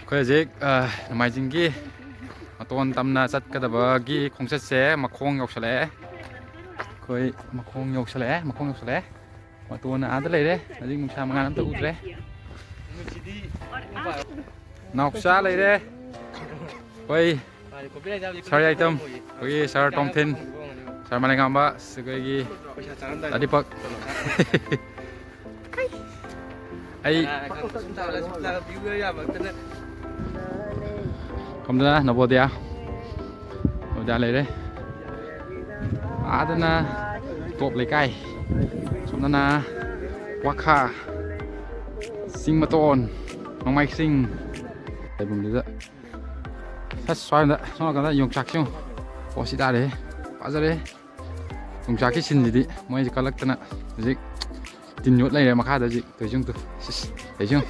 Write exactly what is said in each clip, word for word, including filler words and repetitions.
ꯑꯩꯈꯣꯏ ꯍꯧꯖꯤꯛ, ꯑ, ꯅꯣꯡꯃꯥꯏꯖꯤꯡꯒꯤ ꯃꯇꯣꯟ ꯇꯝꯅ ꯆꯠꯀꯗꯕꯒꯤ ꯈꯣꯡꯆꯠꯁꯦ ꯃꯈꯣꯡ ꯌꯧꯁꯜꯂꯛꯑꯦ꯫ ꯑꯩꯈꯣꯏ ꯃꯈꯣꯡ ꯌꯧꯁꯜꯂꯛꯑꯦ, ꯃꯈꯣꯡ ꯌꯧꯁꯜꯂꯛꯑꯦ꯫ ꯃꯇꯣꯟ ꯑꯥꯗ ꯂꯩꯔꯦ꯫ ꯍꯧꯖꯤꯛ ꯅꯨꯡꯁꯥ ꯃꯉꯥꯜ ꯑꯝꯇ ꯎꯗ꯭ꯔꯦ꯫ ꯅꯥꯎꯆꯥ ꯂꯩꯔꯦ꯫ ꯑꯩꯈꯣꯏ ꯁꯥꯔ ꯌꯥꯏꯇꯝ, ꯑꯩꯈꯣꯏꯒꯤ ꯁꯥꯔ ꯇꯣꯝꯊꯤꯟ, ꯁꯥꯔ ꯃꯂꯦꯉꯥꯝꯕ, ꯑꯩꯈꯣꯏꯒꯤ ꯇꯥ ꯗꯤꯄꯛ꯫ ꯑꯩ ꯁꯣꯝꯗꯅ ꯅꯕꯣꯗꯤꯌꯥ, ꯅꯕꯣꯗꯤꯌꯥ ꯂꯩꯔꯦ꯫ ꯑꯥꯗꯅ ꯇꯣꯞ ꯂꯩꯀꯥꯏ, ꯁꯣꯝꯗꯅ ꯋꯥꯈꯥ, ꯆꯤꯡ ꯃꯇꯣꯟ, ꯅꯣꯡꯃꯥꯏ ꯆꯤꯡ ꯂꯩꯐꯝꯗꯨꯗ꯫ ꯑꯁ, ꯁ꯭ꯋꯥꯏꯗ, ꯁꯣꯝ ꯅꯥꯀꯟꯗ ꯌꯣꯡꯆꯥꯛꯁꯤ ꯌꯦꯡꯉꯨ꯫ ꯑꯣ, ꯁꯤ ꯇꯥꯔꯦ꯫ ꯐꯖꯔꯦ꯫ ꯌꯣꯡꯆꯥꯛꯀꯤ ꯁꯤꯟꯁꯤꯗꯤ ꯃꯣꯏꯁꯦ ꯀꯜꯂꯛꯇꯅ ꯍꯧꯖꯤꯛ ꯇꯤꯟ ꯌꯣꯠ ꯂꯩꯔꯦ ꯃꯈꯥꯗ ꯍꯧꯖꯤꯛ꯫ ꯇꯧꯏꯁꯤ ꯌꯦꯡꯉꯨ ꯇꯨ꯫ ꯁꯤꯁ, ꯇꯧꯏꯁꯤ ꯌꯦꯡꯉꯨ꯫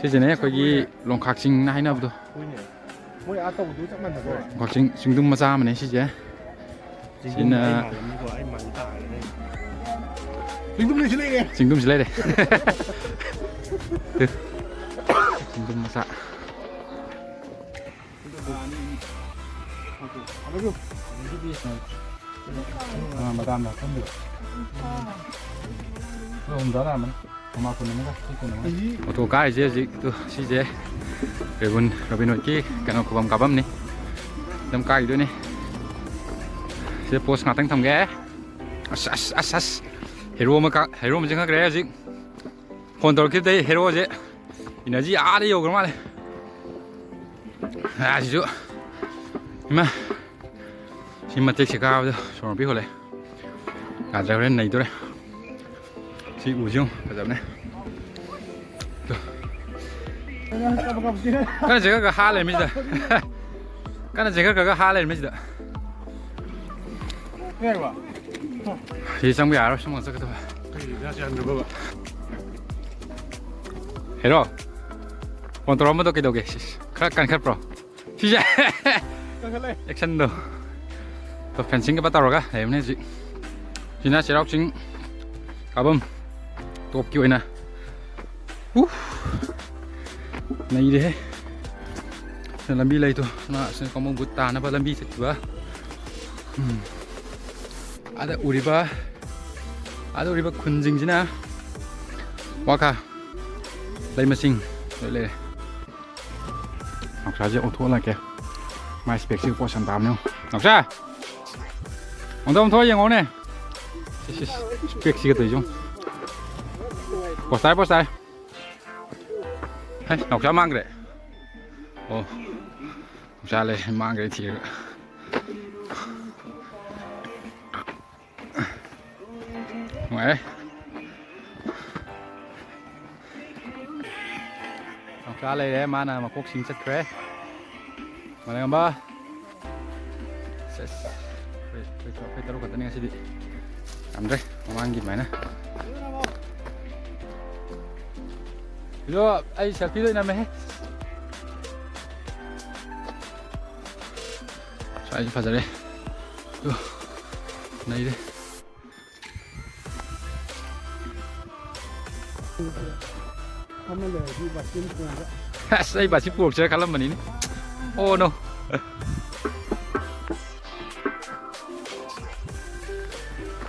ꯁꯤꯁꯤꯅꯦ ꯑꯩꯈꯣꯏꯒꯤ ꯂꯣꯡꯈꯥꯛ ꯆꯤꯡꯅ ꯍꯥꯏꯅꯕꯗꯣ꯫ ꯃꯣꯏ ꯑꯥ ꯇꯧꯕꯗꯨ ꯆꯞ ꯃꯥꯟꯅꯕ꯭ꯔꯣ? ꯂꯣꯡꯈꯥꯛ ꯆꯤꯡ, ꯆꯤꯡꯗꯨꯝ ꯃꯆꯥ ꯑꯃꯅꯦ ꯁꯤꯁꯦ꯫ ꯆꯤꯡꯗꯨꯝ ꯁꯤꯅ ꯑꯩ ꯃꯥꯜꯂꯝꯅꯤꯀꯣ, ꯑꯩ ꯃꯥꯜꯂꯤ ꯇꯥꯔꯦꯅꯦ꯫ ꯆꯤꯡꯗꯨꯝ ꯂꯩꯁꯤ ꯂꯩꯔꯦ꯫ ꯆꯤꯡꯗꯨꯝꯁꯤ ꯂꯩꯔꯦ꯫ ꯆꯤꯡꯗꯨꯝ ꯃꯆꯥ꯫ ꯑꯥ, ꯃꯗꯥꯝꯅ ꯈꯪꯗꯦ꯫ ꯑꯩꯈꯣꯏ ꯑꯍꯨꯝ ꯆꯥꯔꯛꯑꯝꯃꯅꯤ꯫ ꯃꯃꯥ ꯀꯨꯟ ꯑꯃꯒ, ꯑꯩꯈꯣꯏ ꯀꯨꯟ ꯑꯃꯒ꯫ ꯑꯣꯇꯣ ꯀꯥꯔꯤꯁꯦ ꯍꯧꯖꯤꯛ, ꯇꯨ, ꯁꯤꯁꯦ ꯔꯦꯕꯨꯟ, ꯔꯣꯕꯤꯟ ꯍꯨꯗꯀꯤ ꯀꯩꯅꯣ ꯈꯨꯕꯝ ꯀꯥꯐꯝꯅꯤ꯫ ꯑꯗꯨꯝ ꯀꯥꯈꯤꯗꯣꯏꯅꯤ꯫ ꯁꯤꯗ ꯄꯣꯁ ꯉꯥꯛꯇꯪ ꯊꯝꯒꯦ꯫ ꯑꯁ, ꯑꯁ, ꯑꯁ, ꯑꯁ꯫ ꯍꯦꯔꯣ ꯑꯃ ꯀꯥ-, ꯍꯦꯔꯣ ꯑꯃ ꯆꯦꯟꯈꯠꯈ꯭ꯔꯦ ꯍꯧꯖꯤꯛ꯫ ꯐꯣꯟ ꯇꯧꯔꯛꯈꯤꯕꯗꯩ ꯍꯦꯔꯣꯁꯦ ꯏꯅꯔꯖꯤ ꯑꯥꯗ ꯌꯧꯈ꯭ꯔ ꯃꯥꯜꯂꯦ꯫ ꯑꯁꯤꯁꯨ ꯏꯃꯥ, ꯁꯤ ꯃꯇꯦꯛꯁꯦ ꯀꯥꯕꯗ ꯁꯣꯔ ꯃꯄꯤ ꯍꯣꯜꯂꯦ꯫ ꯌꯥꯗ꯭ꯔꯦ, ꯍꯣꯔꯦꯟ ꯅꯩꯗꯣꯔꯦ꯫ ꯁꯤ ꯎꯁꯤ ꯌꯦꯡꯉꯨ, ꯐꯖꯕꯅꯦ꯫ ꯇꯨ꯫ ꯀꯟꯅ ꯆꯦꯟꯈꯠꯈ꯭ꯔꯒ ꯍꯥ ꯂꯩꯔꯝꯃꯤꯁꯤꯗ꯫ ꯀꯟꯅ ꯆꯦꯟꯈꯠꯈ꯭ꯔꯒ ꯍꯥ ꯂꯩꯔꯝꯃꯤꯁꯤꯗ꯫ ꯁꯤ ꯆꯪꯕ ꯌꯥꯔꯔꯣꯏ, ꯁꯨꯝ ꯆꯠꯀꯗꯕ꯫ ꯍꯦꯔꯣ, ꯐꯣꯟ ꯇꯧꯔꯛꯑꯝꯕꯗꯣ ꯀꯩꯗꯧꯒꯦ? ꯁꯤꯁ, ꯈꯔ ꯀꯟꯈꯠꯄ꯭ꯔꯣ? ꯁꯤꯁꯦ꯫ ꯀꯟꯈꯠꯂꯦ꯫ ꯑꯦꯛꯁꯟꯗꯣ꯫ ꯇꯣ, ꯐꯦꯟꯁꯤꯡꯒ ꯇꯧꯔꯒ ꯂꯩꯕꯅꯦ ꯍꯧꯖꯤꯛ꯫ ꯁꯤꯅ ꯆꯩꯔꯥꯎ ꯆꯤꯡ ꯀꯥꯐꯝ ꯇꯣꯞꯀꯤ ꯑꯣꯏꯅ꯫ ꯎꯐ, ꯅꯩꯔꯦꯍꯦ꯫ ꯁꯤꯗ ꯂꯝꯕꯤ ꯂꯩꯇꯣ꯫ ꯅ ꯁꯤꯗ ꯀꯥꯡꯕꯨ ꯕꯨꯠ ꯇꯥꯅꯕ ꯂꯝꯕꯤ ꯆꯠꯈꯤꯕ꯫ ꯎꯝ꯫ ꯑꯥꯗ ꯎꯔꯤꯕ, ꯑꯥꯗ ꯎꯔꯤꯕ ꯈꯨꯟꯁꯤꯡꯁꯤꯅ ꯋꯥꯈꯥ ꯂꯩꯃꯁꯤꯡ ꯂꯣꯏ ꯂꯩꯔꯦ꯫ ꯅꯥꯎꯆꯥꯁꯦ ꯑꯣꯟꯊꯣꯛꯍꯜꯂꯛꯀꯦ꯫ ꯃꯥꯏ ꯏꯁꯄꯦꯛꯁꯤꯒ ꯄꯣꯠꯁꯟ ꯇꯥꯕꯅꯦ꯫ ꯅꯥꯎꯆꯥ! ꯑꯣꯟꯊꯣꯛ, ꯑꯣꯟꯊꯣꯛ ꯌꯦꯡꯉꯣꯅꯦ꯫ ꯁꯤ, ꯁꯤ, ꯁꯤ, ꯏꯁꯄꯦꯛꯁꯤꯒ ꯇꯧꯔꯤꯁꯦ ꯌꯦꯡꯉꯣ꯫ ꯄꯣꯁ ꯇꯥꯏ, ꯄꯣꯁ ꯇꯥꯏ꯫ ꯍꯩ, ꯅꯥꯎꯆꯥ ꯃꯥꯡꯈ꯭ꯔꯦ꯫ ꯑꯣ, ꯅꯥꯎꯆꯥ ꯂꯩ, ꯃꯥꯡꯈ꯭ꯔꯦ ꯊꯤꯔꯒ꯫ ꯅꯨꯡꯉꯥꯏꯔꯦ꯫ ꯅꯥꯎꯆꯥ ꯂꯩꯔꯦ, ꯃꯥꯅ ꯃꯀꯣꯛ ꯁꯤꯡ ꯆꯠꯈ꯭ꯔꯦ꯫ ꯃꯥꯂꯦꯝꯉꯝꯕ꯫ ꯁꯦꯁ꯫ ꯑꯩꯈꯣꯏ, ꯑꯩꯈꯣꯏ, ꯑꯩꯈꯣꯏ ꯇꯔꯨꯛ ꯈꯛꯇꯅꯤ ꯉꯁꯤꯗꯤ꯫ ꯌꯥꯝꯗ꯭ꯔꯦ, ꯃꯃꯥꯡꯒꯤ ꯑꯗꯨꯃꯥꯏꯅ꯫ ꯏꯗꯣ, ꯑꯩ ꯁꯦꯜꯐꯤꯗ ꯑꯣꯏꯅ ꯅꯝꯃꯦꯍꯦ꯫ ꯁ꯭ꯋꯥꯏꯁꯤ ꯐꯖꯔꯦ꯫ ꯑꯗꯨ ꯅꯩꯔꯦ꯫ ꯑꯃ ꯂꯩꯔꯗꯤ ꯕꯥꯁꯀꯦꯠ ꯄꯣꯜꯗ꯫ ꯑꯁ, ꯑꯩ ꯕꯥꯁꯤ ꯄꯨꯔꯛꯁꯤꯔ ꯈꯜꯂꯝꯕꯅꯤꯅꯦ꯫ ꯑꯣ, ꯅꯣ꯫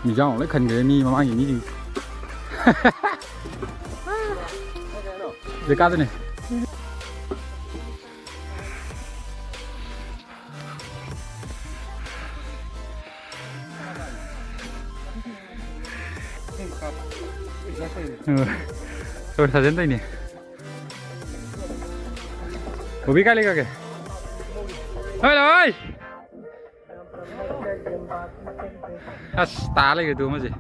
ꯃꯤꯖꯥꯎ ꯂꯣꯏ ꯈꯟꯈ꯭ꯔꯦ ꯃꯤ ꯃꯃꯥꯡꯒꯤ ꯃꯤꯁꯤꯡ꯫ ꯁꯤꯗ ꯀꯥꯗꯣꯏꯅꯦ꯫ ꯎꯝ꯫ ꯁꯣꯔ ꯁꯥꯖꯟ ꯇꯧꯏꯅꯦ꯫ ꯕꯣꯕꯤ ꯀꯥꯏ ꯂꯩꯈ꯭ꯔꯒꯦ? ꯍꯣꯏ, ꯂꯥꯛꯑꯣ, ꯍꯣꯏ꯫ ꯑꯁ, ꯇꯥ ꯂꯩꯈ꯭ꯔꯦ ꯇꯨ ꯑꯃꯁꯦ꯫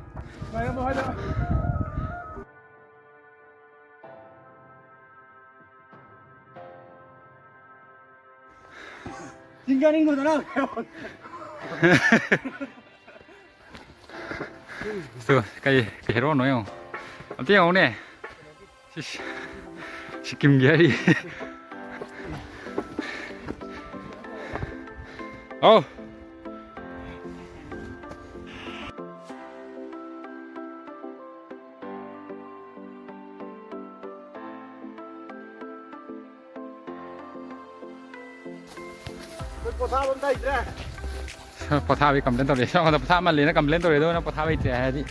ꯆꯤꯡ ꯀꯥꯅꯤꯡꯕꯗꯣ ꯅꯪ꯫ ꯇꯨ, ꯀꯩ, ꯀꯩ ꯍꯦꯔꯣꯅꯣ ꯌꯦꯡꯉꯣ꯫ ꯑꯝꯇ ꯌꯦꯡꯉꯣꯅꯦ꯫ ꯁꯤꯁ, ꯁꯤꯛꯀꯤꯝꯒꯤ ꯍꯥꯏꯔꯤ꯫ ꯑꯧ꯫ ꯑꯩꯈꯣꯏ ꯄꯣꯊꯥꯕ ꯑꯝꯇ ꯍꯩꯇ꯭ꯔꯦ꯫ ꯄꯣꯊꯥꯕꯒꯤ ꯀꯝꯄ꯭ꯂꯦꯟ ꯇꯧꯔꯛꯑꯦ꯫ ꯁꯣꯝꯗ ꯄꯣꯊꯥꯃꯜꯂꯦꯅ ꯀꯝꯄ꯭ꯂꯦꯟ ꯇꯧꯔꯛꯑꯦ, ꯑꯗꯨꯅ ꯄꯣꯊꯥꯕ ꯍꯩꯇ꯭ꯔꯦ ꯍꯥꯏꯔꯗꯤ꯫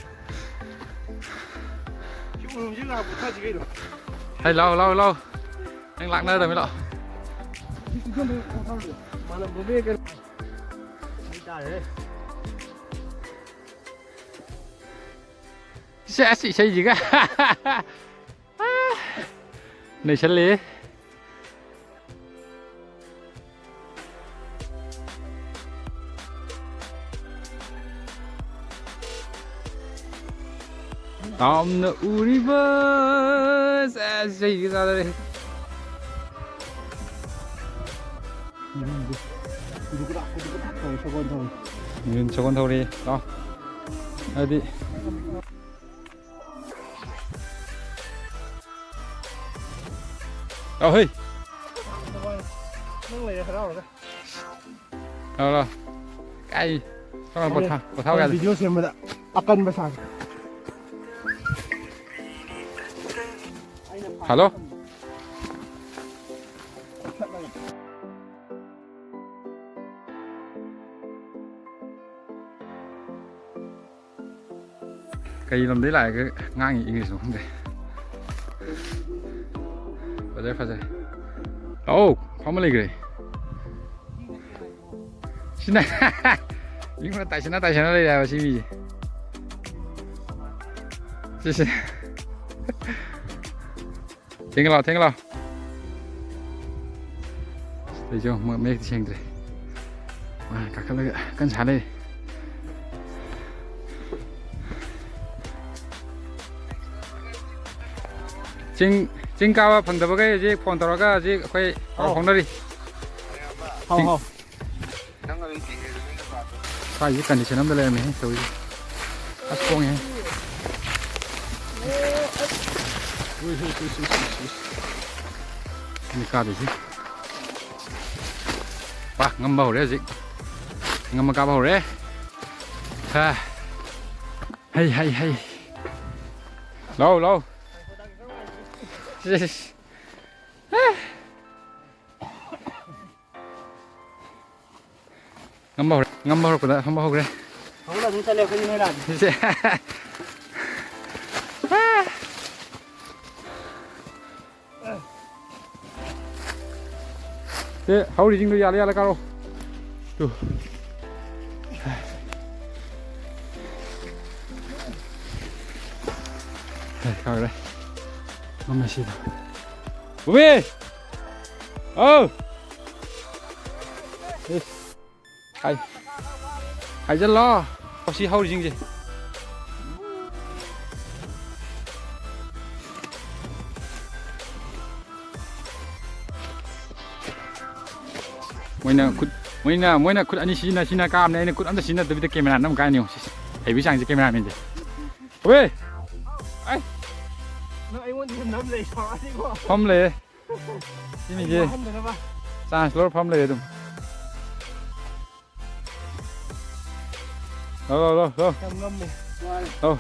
ꯁꯤ ꯎꯔꯨꯝꯁꯤ ꯉꯥꯏꯍꯥꯛ ꯄꯣꯊꯥꯁꯤ ꯀꯩꯅꯣ꯫ ꯍꯩ, ꯂꯥꯎ, ꯂꯥꯎ, ꯂꯥꯎ꯫ ꯅꯪ ꯂꯥꯛꯅꯔꯗꯕꯅꯤ, ꯂꯥꯛꯑꯣ꯫ ꯃꯥꯅ ꯕꯣꯕꯦ ꯀꯩꯅꯣ꯫ ꯍꯩ ꯇꯥꯔꯦ꯫ ꯁꯦꯁ, ꯏꯁꯩꯁꯤꯒ꯫ ꯅꯩꯁꯜꯂꯦ꯫ ꯇꯥꯝꯅ ꯎꯔꯤꯕ ꯁꯦꯁ, ꯏꯁꯩꯁꯤꯒ ꯆꯥꯗꯔꯦ꯫ ꯁꯒꯣꯜ ꯊꯧꯔꯤ꯫ ꯁꯒꯣꯜ ꯊꯧꯔꯤ꯫ ꯂꯥꯎ꯫ ꯑꯗꯨꯗꯤ꯫ ꯂꯥꯎ, ꯍꯩ꯫ ꯅꯪ ꯂꯩꯔꯦ ꯍꯔꯥꯎꯔꯒ꯫ ꯂꯥꯎ, ꯂꯥꯎ꯫ ꯀꯥꯏ? ꯁꯣꯝꯗ ꯄꯣꯊꯥ-, ꯄꯣꯊꯥꯎ ꯌꯥꯗꯦ꯫ ꯚꯤꯗꯤꯑꯣ ꯁꯦꯝꯕꯗ ꯑꯀꯟꯕ ꯁꯥꯒꯦ꯫ ꯍꯜꯂꯣ꯫ ꯀꯩ ꯂꯝꯗꯩ ꯂꯥꯛꯑꯒ ꯉꯥꯡꯉꯤ ꯏꯪꯂꯤꯁꯅꯣ ꯈꯪꯗꯦ꯫ ꯐꯖꯔꯦ, ꯐꯖꯔꯦ꯫ ꯑꯧ, ꯐꯝꯃ ꯂꯩꯈ꯭ꯔꯦ꯫ ꯁꯤꯅ ꯃꯤꯉꯣꯟꯗ ꯇꯥꯏꯁꯟꯅ ꯇꯥꯏꯁꯟꯅ ꯂꯩꯔꯦ ꯍꯥꯏꯕ ꯁꯤ ꯃꯤꯁꯦ꯫ ꯁꯤꯁꯦ꯫ ꯊꯦꯡꯉꯦ ꯂꯥꯎ, ꯊꯦꯡꯉꯦ ꯂꯥꯎ꯫ ꯑꯩꯁꯨ ꯃ-, ꯃꯌꯦꯛꯇꯤ ꯁꯦꯡꯗ꯭ꯔꯦ꯫ ꯃꯥ ꯀꯥꯈꯠꯂꯒ ꯀꯟꯅ ꯁꯥ ꯂꯩꯔꯦ꯫ ꯆꯤꯡ, ꯆꯤꯡ ꯀꯥꯕ ꯐꯪꯗꯕꯈꯩ ꯍꯧꯖꯤꯛ ꯐꯣꯟ ꯇꯧꯔꯒ ꯍꯧꯖꯤꯛ ꯑꯩꯈꯣꯏ ꯄꯥꯎ ꯍꯥꯎ꯫ ꯐꯥꯎꯅꯔꯤ꯫ ꯍꯥꯎ, ꯆꯤꯡ-, ꯍꯥꯎ꯫ ꯁ꯭ꯋꯥꯏꯁꯤ ꯀꯟꯗꯤꯁꯟ ꯑꯝꯗ ꯂꯩꯔꯝꯃꯦꯍꯦ ꯇꯧꯔꯤꯁꯦ꯫ ꯑꯁ, ꯈꯣꯡꯉꯦꯍꯦ꯫ ꯎꯏ, ꯎꯏ, ꯎꯏ, ꯎꯏ, ꯎꯏ, ꯎꯏ꯫ ꯁꯤꯅꯤ ꯀꯥꯗꯣꯏꯁꯤ꯫ ꯄꯥ, ꯉꯝꯕ ꯍꯧꯔꯦ ꯍꯧꯖꯤꯛ꯫ ꯉꯝꯕ ꯀꯥꯕ ꯍꯧꯔꯦ꯫ ꯍꯥ꯫ ꯍꯩ, ꯍꯩ, ꯍꯩ꯫ ꯂꯥꯎ, ꯂꯥꯎ꯫ ꯏꯁ, ꯏꯁ꯫ ꯍꯥ꯫ ꯉꯝꯕ ꯍꯧꯔꯦ, ꯉꯝꯕ ꯍꯧꯔꯛꯄꯗ ꯐꯝꯕ ꯍꯧꯈ꯭ꯔꯦ꯫ ꯍꯧꯒꯠꯂ ꯑꯗꯨꯝ ꯆꯠꯂꯦ ꯑꯩꯈꯣꯏꯗꯤ ꯅꯣꯏ ꯂꯥꯛꯑꯗꯤ꯫ ꯁꯦ꯫ ꯁꯦ, ꯍꯧꯔꯤꯁꯤꯡꯗꯣ ꯌꯥꯜꯂ ꯌꯥꯜꯂ ꯀꯥꯔꯣ꯫ ꯇꯨ꯫ ꯁꯦ, ꯀꯥꯈ꯭ꯔꯦ꯫ ꯉꯝꯃꯦ ꯁꯤꯗ꯫ ꯎꯕꯤ! ꯑꯧ! ꯏꯁ꯫ ꯍꯥꯏ꯫ ꯍꯥꯏꯖꯜꯂꯣ꯫ ꯃꯁꯤ ꯍꯧꯔꯤꯁꯤꯡꯁꯦ꯫ ꯃꯣꯏꯅ ꯈꯨꯠ, ꯃꯣꯏꯅ, ꯃꯣꯏꯅ ꯈꯨꯠ ꯑꯅꯤ ꯁꯤꯖꯤꯟꯅ, ꯁꯤꯖꯤꯟꯅ ꯀꯥꯕꯅꯦ꯫ ꯑꯩꯅ ꯈꯨꯠ ꯑꯝꯇ ꯁꯤꯖꯤꯟꯅꯗꯕꯤꯗ ꯀꯦꯃꯦꯔꯥ ꯅꯝ ꯀꯥꯏꯅꯤ ꯌꯦꯡꯉꯣ꯫ ꯁꯤꯁꯦ꯫ ꯍꯩꯕꯒꯤ ꯆꯥꯡꯁꯦ ꯀꯦꯃꯦꯔꯥꯃꯦꯟꯁꯦ꯫ ꯍꯣꯏ꯫ ꯑꯩ꯫ ꯅꯪ ꯑꯩꯉꯣꯟꯗ ꯅꯝ ꯂꯩ, ꯁꯥꯎꯔꯛꯑꯅꯤꯀꯣ꯫ ꯐꯝ ꯂꯩꯌꯦ꯫ ꯁꯤꯅꯤꯁꯦ꯫ ꯋꯥꯍꯟꯗꯅꯕ꯫ ꯆꯥꯟꯁ ꯂꯧꯔ ꯐꯝ ꯂꯩꯌꯦ ꯑꯗꯨꯝ꯫ ꯂꯧ, ꯂꯧ, ꯂꯧ, ꯂꯧ꯫ ꯌꯥꯝ ꯉꯝꯃꯦ꯫ ꯋꯥꯔꯦ꯫ ꯂꯧ꯫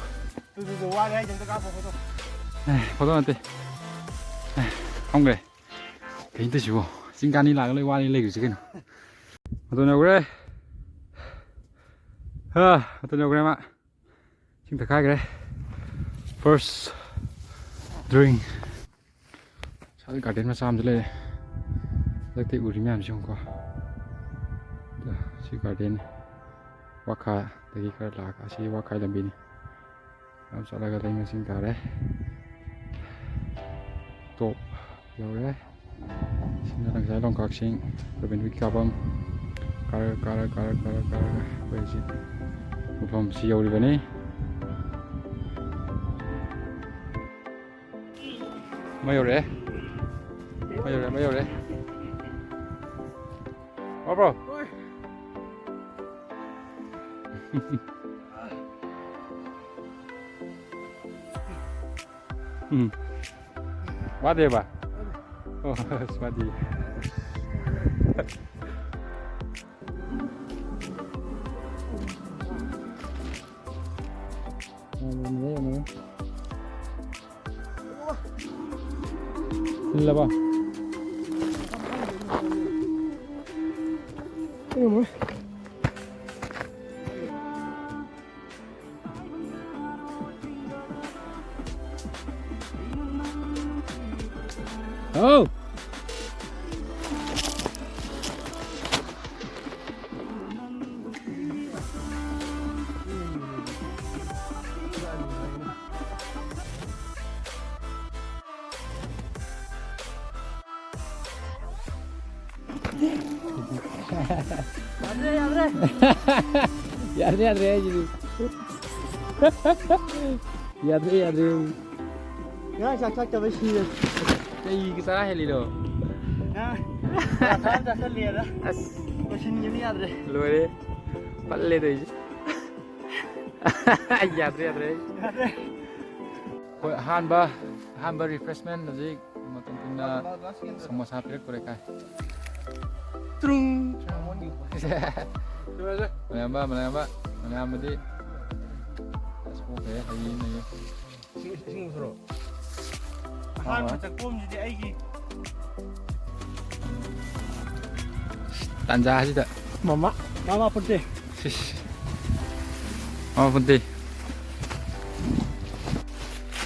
ꯇꯨ, ꯇꯨ, ꯇꯨ, ꯋꯥꯔꯦ ꯍꯥꯏꯁꯦ ꯑꯝꯇ ꯀꯥꯞꯄꯣ ꯐꯣꯇꯣ꯫ ꯑꯦ, ꯐꯣꯇꯣ ꯅꯠꯇꯦ꯫ ꯑꯦ, ꯐꯝꯈ꯭ꯔꯦ꯫ ꯀꯩꯅꯣ ꯇꯧꯏꯁꯤꯕꯣ? ꯆꯤꯡ ꯀꯥꯅꯤ ꯂꯥꯛꯑꯒ ꯂꯣꯏ ꯋꯥꯔꯦ ꯂꯩꯈ꯭ꯔꯤꯁꯤ ꯀꯩꯅꯣ? ꯃꯇꯣꯟ ꯌꯧꯈ꯭ꯔꯦ꯫ ꯍꯥ, ꯃꯇꯣꯟ ꯌꯧꯈ꯭ꯔꯦ ꯃꯥ꯫ ꯏꯁꯤꯡ ꯊꯛꯈꯥꯏꯈ꯭ꯔꯦ꯫ First drink꯫ ꯁ꯭ꯋꯥꯏꯗ garden ꯃꯆꯥ ꯑꯃꯁꯨ ꯂꯩꯔꯦ꯫ ꯍꯟꯗꯛꯇꯤ ꯎꯔꯤ ꯃꯌꯥꯝꯁꯤ ꯌꯦꯡꯉꯨꯀꯣ꯫ ꯁꯤ garden ꯋꯥꯈꯥꯗꯒꯤ ꯈꯔ ꯂꯥꯛꯑꯒ ꯑꯁꯤ ꯋꯥꯈꯥꯏ ꯂꯝꯕꯤꯅꯤ꯫ ꯌꯥꯝ ꯆꯠꯂꯒ ꯂꯩ ꯃꯁꯤꯡ ꯇꯥꯔꯦ꯫ Top ꯌꯧꯔꯦ꯫ ꯁꯤꯅ ꯂꯪꯖꯥꯏ ꯂꯣꯡꯀꯥꯛꯁꯤꯡ ꯔꯣꯕꯤꯟ ꯍꯨꯗꯀꯤ ꯀꯥꯐꯝ꯫ ꯀꯥꯔ, ꯀꯥꯔ, ꯀꯥꯔ, ꯀꯥꯔ, ꯀꯥꯔꯒ ꯑꯩꯈꯣꯏ ꯍꯧꯖꯤꯛ ꯃꯐꯝꯁꯤ ꯌꯧꯔꯤꯕꯅꯤ꯫ ꯃꯩ ꯌꯧꯔꯛꯑꯦ꯫ ꯃꯩ ꯌꯧꯔꯛꯑꯦ, ꯃꯩ ꯌꯧꯔꯛꯑꯦ꯫ ꯋꯥꯕ꯭ꯔꯣ? ꯎꯝ꯫ ꯋꯥꯗꯦꯕ? ꯑꯣ, ꯑꯁ, ꯋꯥꯗꯦ꯫ ꯁꯤꯜꯂꯕ? ꯌꯦꯡꯉꯣ꯫ ꯍꯥꯎ꯫ ꯌꯥꯗ꯭ꯔꯦ, ꯌꯥꯗ꯭ꯔꯦ꯫ ꯌꯥꯗ꯭ꯔꯦ, ꯌꯥꯗ꯭ꯔꯦ ꯍꯥꯏꯁꯤꯗꯤ꯫ ꯌꯥꯗ꯭ꯔꯦ, ꯌꯥꯗ꯭ꯔꯦ꯫ ꯉꯔꯥꯡ ꯆꯥꯛ ꯆꯥꯛꯇꯕꯩ ꯁꯤꯔꯦ꯫ ꯀꯩꯒꯤ ꯆꯔꯥ ꯍꯦꯜꯂꯤꯅꯣ? ꯉꯔꯥꯡ ꯄꯔꯥꯊꯥ ꯑꯃ ꯆꯥꯁꯜꯂꯦꯗ꯫ ꯑꯁ꯫ ꯂꯣꯏꯁꯤꯟꯈꯤꯕꯅꯤ, ꯌꯥꯗ꯭ꯔꯦ꯫ ꯂꯣꯏꯔꯦ꯫ ꯄꯜꯂꯦ ꯇꯧꯔꯤꯁꯦ꯫ ꯌꯥꯗ꯭ꯔꯦ, ꯌꯥꯗ꯭ꯔꯦ꯫ ꯌꯥꯗ꯭ꯔꯦ꯫ ꯑꯩꯈꯣꯏ ꯑꯍꯥꯟꯕ, ꯑꯍꯥꯟꯕ refreshment ꯍꯧꯖꯤꯛ ꯃꯇꯝ ꯀꯨꯏꯅ ꯁꯃꯣꯁꯥ ꯄꯤꯔꯛꯇꯣꯔꯦ ꯀꯥꯏ꯫ ꯇ꯭ꯔꯨꯡ꯫ ꯃꯌꯥꯝꯕ, ꯃꯌꯥꯝꯕ, ꯃꯌꯥꯝꯕꯗꯤ ꯑꯁ, ꯑꯣꯀꯦ, ꯍꯩꯌꯦ, ꯍꯩꯌꯦ꯫ ꯏꯁꯤꯡ, ꯏꯁꯤꯡ ꯃꯨꯊꯣꯔꯛꯑꯣ꯫ ꯑꯍꯥꯟꯕ ꯆꯥꯛꯈꯣꯝꯁꯤꯗꯤ ꯑꯩꯒꯤ꯫ ꯇꯥꯟꯖꯥꯁꯤꯗ꯫ ꯃꯃꯥ, ꯃꯃꯥ ꯄꯨꯟꯇꯦ꯫ ꯁꯤꯁ꯫ ꯃꯃꯥ ꯄꯨꯟꯇꯦ꯫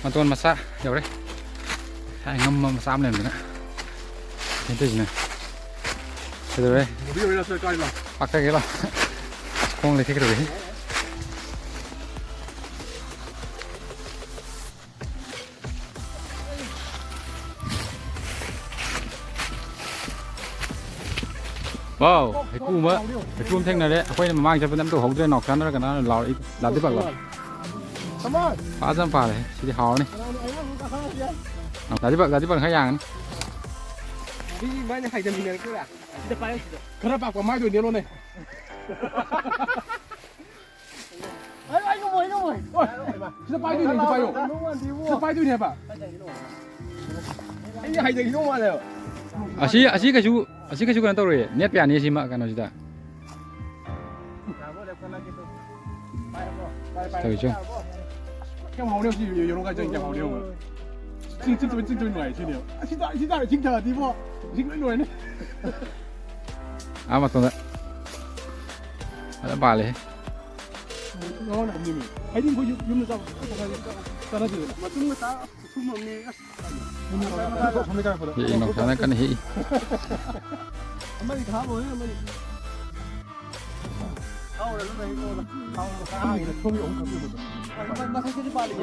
ꯃꯇꯣꯟ ꯃꯆꯥ ꯌꯧꯔꯦ꯫ ꯉꯁꯥꯏ ꯉꯝꯕ ꯃꯆꯥ ꯑꯃ ꯂꯩꯔꯝꯗꯅ꯫ ꯀꯩꯅꯣ ꯇꯧꯔꯤꯁꯤꯅ꯫ ꯀꯩꯗꯧꯔꯦ? ꯃꯨꯚꯤ ꯑꯣꯏꯅ ꯆꯠ ꯀꯥꯏ ꯂꯥꯎ꯫ ꯄꯥꯛꯊꯒꯦ ꯂꯥꯎ꯫ ꯈꯣꯡ ꯂꯩꯊꯦꯛꯀꯗꯧꯔꯦ꯫ ꯋꯥꯎ, ꯍꯩꯀ꯭ꯔꯨ ꯑꯃ, ꯍꯩꯀ꯭ꯔꯨ ꯑꯃ ꯊꯦꯡꯅꯔꯦ꯫ ꯑꯩꯈꯣꯏꯅ ꯃꯃꯥꯡ ꯆꯠꯄꯗ ꯑꯝꯇ ꯎꯍꯧꯗ꯭ꯔꯦ꯫ ꯅꯥꯎꯆꯥꯅꯔ ꯀꯅꯥꯅ ꯂꯥꯎꯔꯛꯏ? ꯂꯥꯗꯤꯄꯥꯛ ꯂꯥꯎ꯫ ꯐꯥꯖꯅ ꯄꯥꯜꯂꯦ꯫ ꯁꯤꯗꯤ ꯍꯥꯎꯔꯅꯤ꯫ ꯂꯥꯗꯤꯄꯥꯛ, ꯂꯥꯗꯤꯄꯥꯛ ꯈꯔ ꯌꯥꯡꯉꯅꯤ꯫ ꯈꯔ ꯄꯥꯛꯄ ꯃꯥꯏꯗ ꯑꯣꯏꯅ ꯅꯦꯠꯂꯣꯅꯦ꯫ ꯑꯩ, ꯑꯩ ꯉꯝꯃꯣꯏ, ꯑꯩ ꯉꯝꯃꯣꯏ꯫ ꯑꯣꯏ, ꯁꯤꯗ ꯄꯥꯏꯗꯣꯏꯅꯦ, ꯁꯤꯗ ꯄꯥꯏꯌꯣ꯫ ꯁꯤꯗ ꯄꯥꯏꯗꯣꯏꯅꯦ ꯍꯥꯏꯕ꯫ ꯑꯩ ꯍꯩꯊꯈꯤꯗꯧ ꯃꯥꯜꯂꯦꯕ꯫ ꯑꯁꯤ, ꯑꯁꯤ ꯀꯩꯁꯨ, ꯑꯁꯤ ꯀꯩꯁꯨ ꯀꯩꯅꯣ ꯇꯧꯔꯣꯏꯌꯦ꯫ ꯅꯦꯠꯄ ꯌꯥꯅꯤ ꯁꯤꯃ ꯀꯩꯅꯣꯁꯤꯗ꯫ ꯇꯧꯔꯤꯁꯦ꯫ ꯀꯌꯥꯝ ꯍꯥꯎꯅꯤ ꯍꯧꯖꯤꯛ ꯌꯦꯔꯨꯝ ꯀꯥꯏ ꯆꯪꯉꯤ, ꯀꯌꯥꯝ ꯍꯥꯎꯅꯤ ꯌꯦꯡꯉꯣ꯫ ꯆꯤꯡ, ꯆꯤꯡ, ꯆꯤꯡ, ꯆꯤꯡ, ꯆꯤꯡ ꯅꯨꯡꯉꯥꯏ ꯁꯤꯅꯦꯕ꯫ ꯑꯁꯤ ꯇꯥ-, ꯑꯁꯤ ꯇꯥꯔꯦ, ꯆꯤꯡ ꯊꯥꯔꯗꯤꯕꯣ꯫ ꯆꯤꯡ ꯂꯣꯏ ꯂꯣꯏꯔꯅꯤ꯫ ꯑꯥ ꯃꯇꯣꯟꯗ꯫ ꯐꯖꯅ ꯄꯥꯜꯂꯦꯍꯦ꯫ ꯍꯥꯏꯗꯤ ꯑꯩꯈꯣꯏ ꯌꯨꯝ-, ꯌꯨꯝꯗ ꯆꯥꯕ ꯆꯥꯅꯗꯦꯗꯅ꯫ ꯃꯇꯨꯝꯒ ꯆꯥ ꯈꯨꯊꯨꯝ ꯑꯃꯅꯦ꯫ ꯑꯁ꯫ ꯍꯦꯛꯏ, ꯅꯥꯎꯆꯥꯅ ꯀꯟꯅ ꯍꯦꯛꯏ꯫ ꯑꯃꯗꯤ ꯈꯥꯛꯑꯝꯃꯣꯍꯦ, ꯑꯃꯗꯤ꯫ ꯃꯊꯛꯇꯁꯨ ꯄꯥꯜꯂꯤ꯫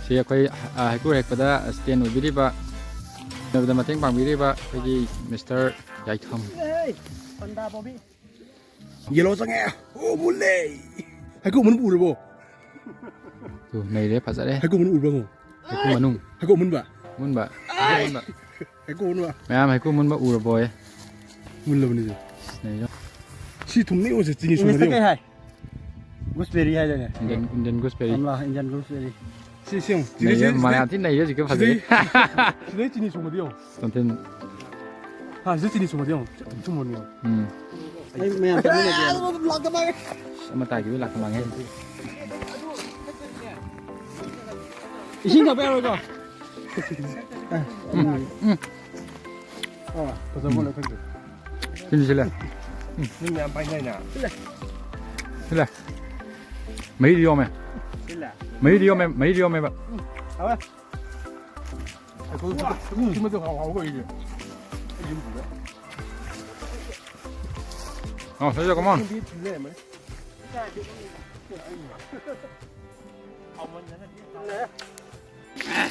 ꯁꯤ ꯑꯩꯈꯣꯏ, ꯑ, ꯍꯩꯀ꯭ꯔꯨ ꯍꯦꯛꯄꯗ ꯁ꯭ꯇꯦꯟ ꯑꯣꯏꯕꯤꯔꯤꯕ, ꯍꯣꯠꯅꯕꯗ ꯃꯇꯦꯡ ꯄꯥꯡꯕꯤꯔꯤꯕ ꯑꯩꯈꯣꯏꯒꯤ ꯃꯤꯁꯇꯔ ꯌꯥꯏꯊꯣꯝ꯫ ꯌꯦꯂꯣ ꯆꯪꯉꯦ꯫ ꯑꯣ, ꯃꯨꯜꯂꯦ꯫ ꯍꯩꯀ꯭ꯔꯨ ꯑꯃꯨꯟꯕ ꯎꯔꯕꯣ? ꯇꯨ, ꯅꯩꯔꯦ, ꯐꯖꯔꯦ꯫ ꯍꯩꯀ꯭ꯔꯨ ꯑꯃꯨꯟꯕ ꯎꯔꯕꯣ? ꯍꯩꯀ꯭ꯔꯨ ꯃꯅꯨꯡ꯫ ꯍꯩꯀ꯭ꯔꯨ ꯑꯃꯨꯟꯕ? ꯑꯃꯨꯟꯕ꯫ ꯑꯥꯏ! ꯍꯩꯀ꯭ꯔꯨ ꯑꯃꯨꯟꯕ꯫ ꯍꯩꯀ꯭ꯔꯨ ꯑꯃꯨꯟꯕ꯫ ꯃꯌꯥꯝ, ꯍꯩꯀ꯭ꯔꯨ ꯑꯃꯨꯟꯕ ꯎꯔꯕꯣꯌꯦ? ꯃꯨꯜꯂꯕꯅꯤ ꯁꯦ꯫ ꯅꯩꯔꯦ꯫ ꯁꯤ ꯊꯨꯝꯅꯤ ꯑꯣꯏꯁꯦ, ꯆꯤꯅꯤ ꯏꯪꯂꯤꯁꯇ ꯁꯨꯝꯕꯗꯤ ꯀꯩ ꯌꯦꯡꯉꯨ꯫ ꯍꯥꯏ? ꯒꯨꯁꯕꯦꯔꯤ ꯍꯥꯏꯗꯥꯏꯅꯦ? Indian, Indian gooseberry. ꯑꯝꯂꯥ, ꯏꯟꯗꯤꯌꯟ ꯒꯨꯁꯕꯦꯔꯤ꯫ ꯁꯤ, ꯁꯤ ꯌꯦꯡꯉꯨ꯫ ꯆꯤꯅꯤ, ꯅꯩꯔꯦ, ꯁꯤ, ꯁꯤꯗꯩ, ꯃꯌꯥꯝ ꯊꯤ ꯅꯩꯔꯦ ꯍꯧꯖꯤꯛꯀꯤ ꯁꯤꯗꯩ, ꯐꯖꯩ꯫ ꯁꯤꯗꯩ ꯆꯤꯅꯤ ꯁꯨꯝꯕꯗꯤ ꯌꯦꯡꯉꯨ꯫ ꯇꯣꯟꯊꯤꯟ꯫ ꯍꯥ, ꯁꯤꯗꯩ ꯆꯤꯅꯤ ꯁꯨꯝꯕꯗꯤ ꯌꯦꯡꯉꯨ꯫ ꯊꯨꯝ, ꯊꯨꯝꯃꯅꯤ ꯌꯦꯡꯉꯨ꯫ ꯎꯝ꯫ ꯑꯩ ꯃꯌꯥꯝ ꯆꯠꯃꯤꯟꯅꯒꯦ꯫ ꯑꯁ, ꯑꯃ ꯇꯥꯈꯤꯕꯩ ꯂꯥꯛꯇ ꯃꯥꯡꯉꯦ꯫ ꯏꯁꯤꯡ ꯊꯛꯄ ꯌꯥꯔꯣꯏꯀꯣ? ꯎꯝ, ꯎꯝ꯫ ꯑꯥ, ꯐꯖꯕ ꯂꯩ ꯈꯪꯗꯦ꯫ ꯁꯤꯟꯁꯤ ꯂꯦ꯫ ꯃꯤ ꯃꯌꯥꯝ ꯄꯥꯏꯅꯩꯅ꯫ ꯁꯤꯜꯂꯦ꯫ ꯃꯍꯤꯗꯤ ꯌꯣꯝꯃꯦ꯫ ꯁꯤꯜꯂꯦ꯫ ꯃꯍꯤꯗꯤ ꯌꯣꯝꯃꯦ, ꯃꯍꯤꯗꯤ ꯌꯣꯝꯃꯦꯕ꯫ ꯎꯝ, ꯍꯥꯎꯋꯦ꯫ ꯑꯩꯈꯣꯏ ꯁꯤꯃꯗꯤ ꯍꯥꯎ-, ꯍꯥꯎꯕ ꯑꯣꯏꯔꯦ꯫ ꯑꯣ, ꯁꯤꯗ ꯀꯃꯣꯟ꯫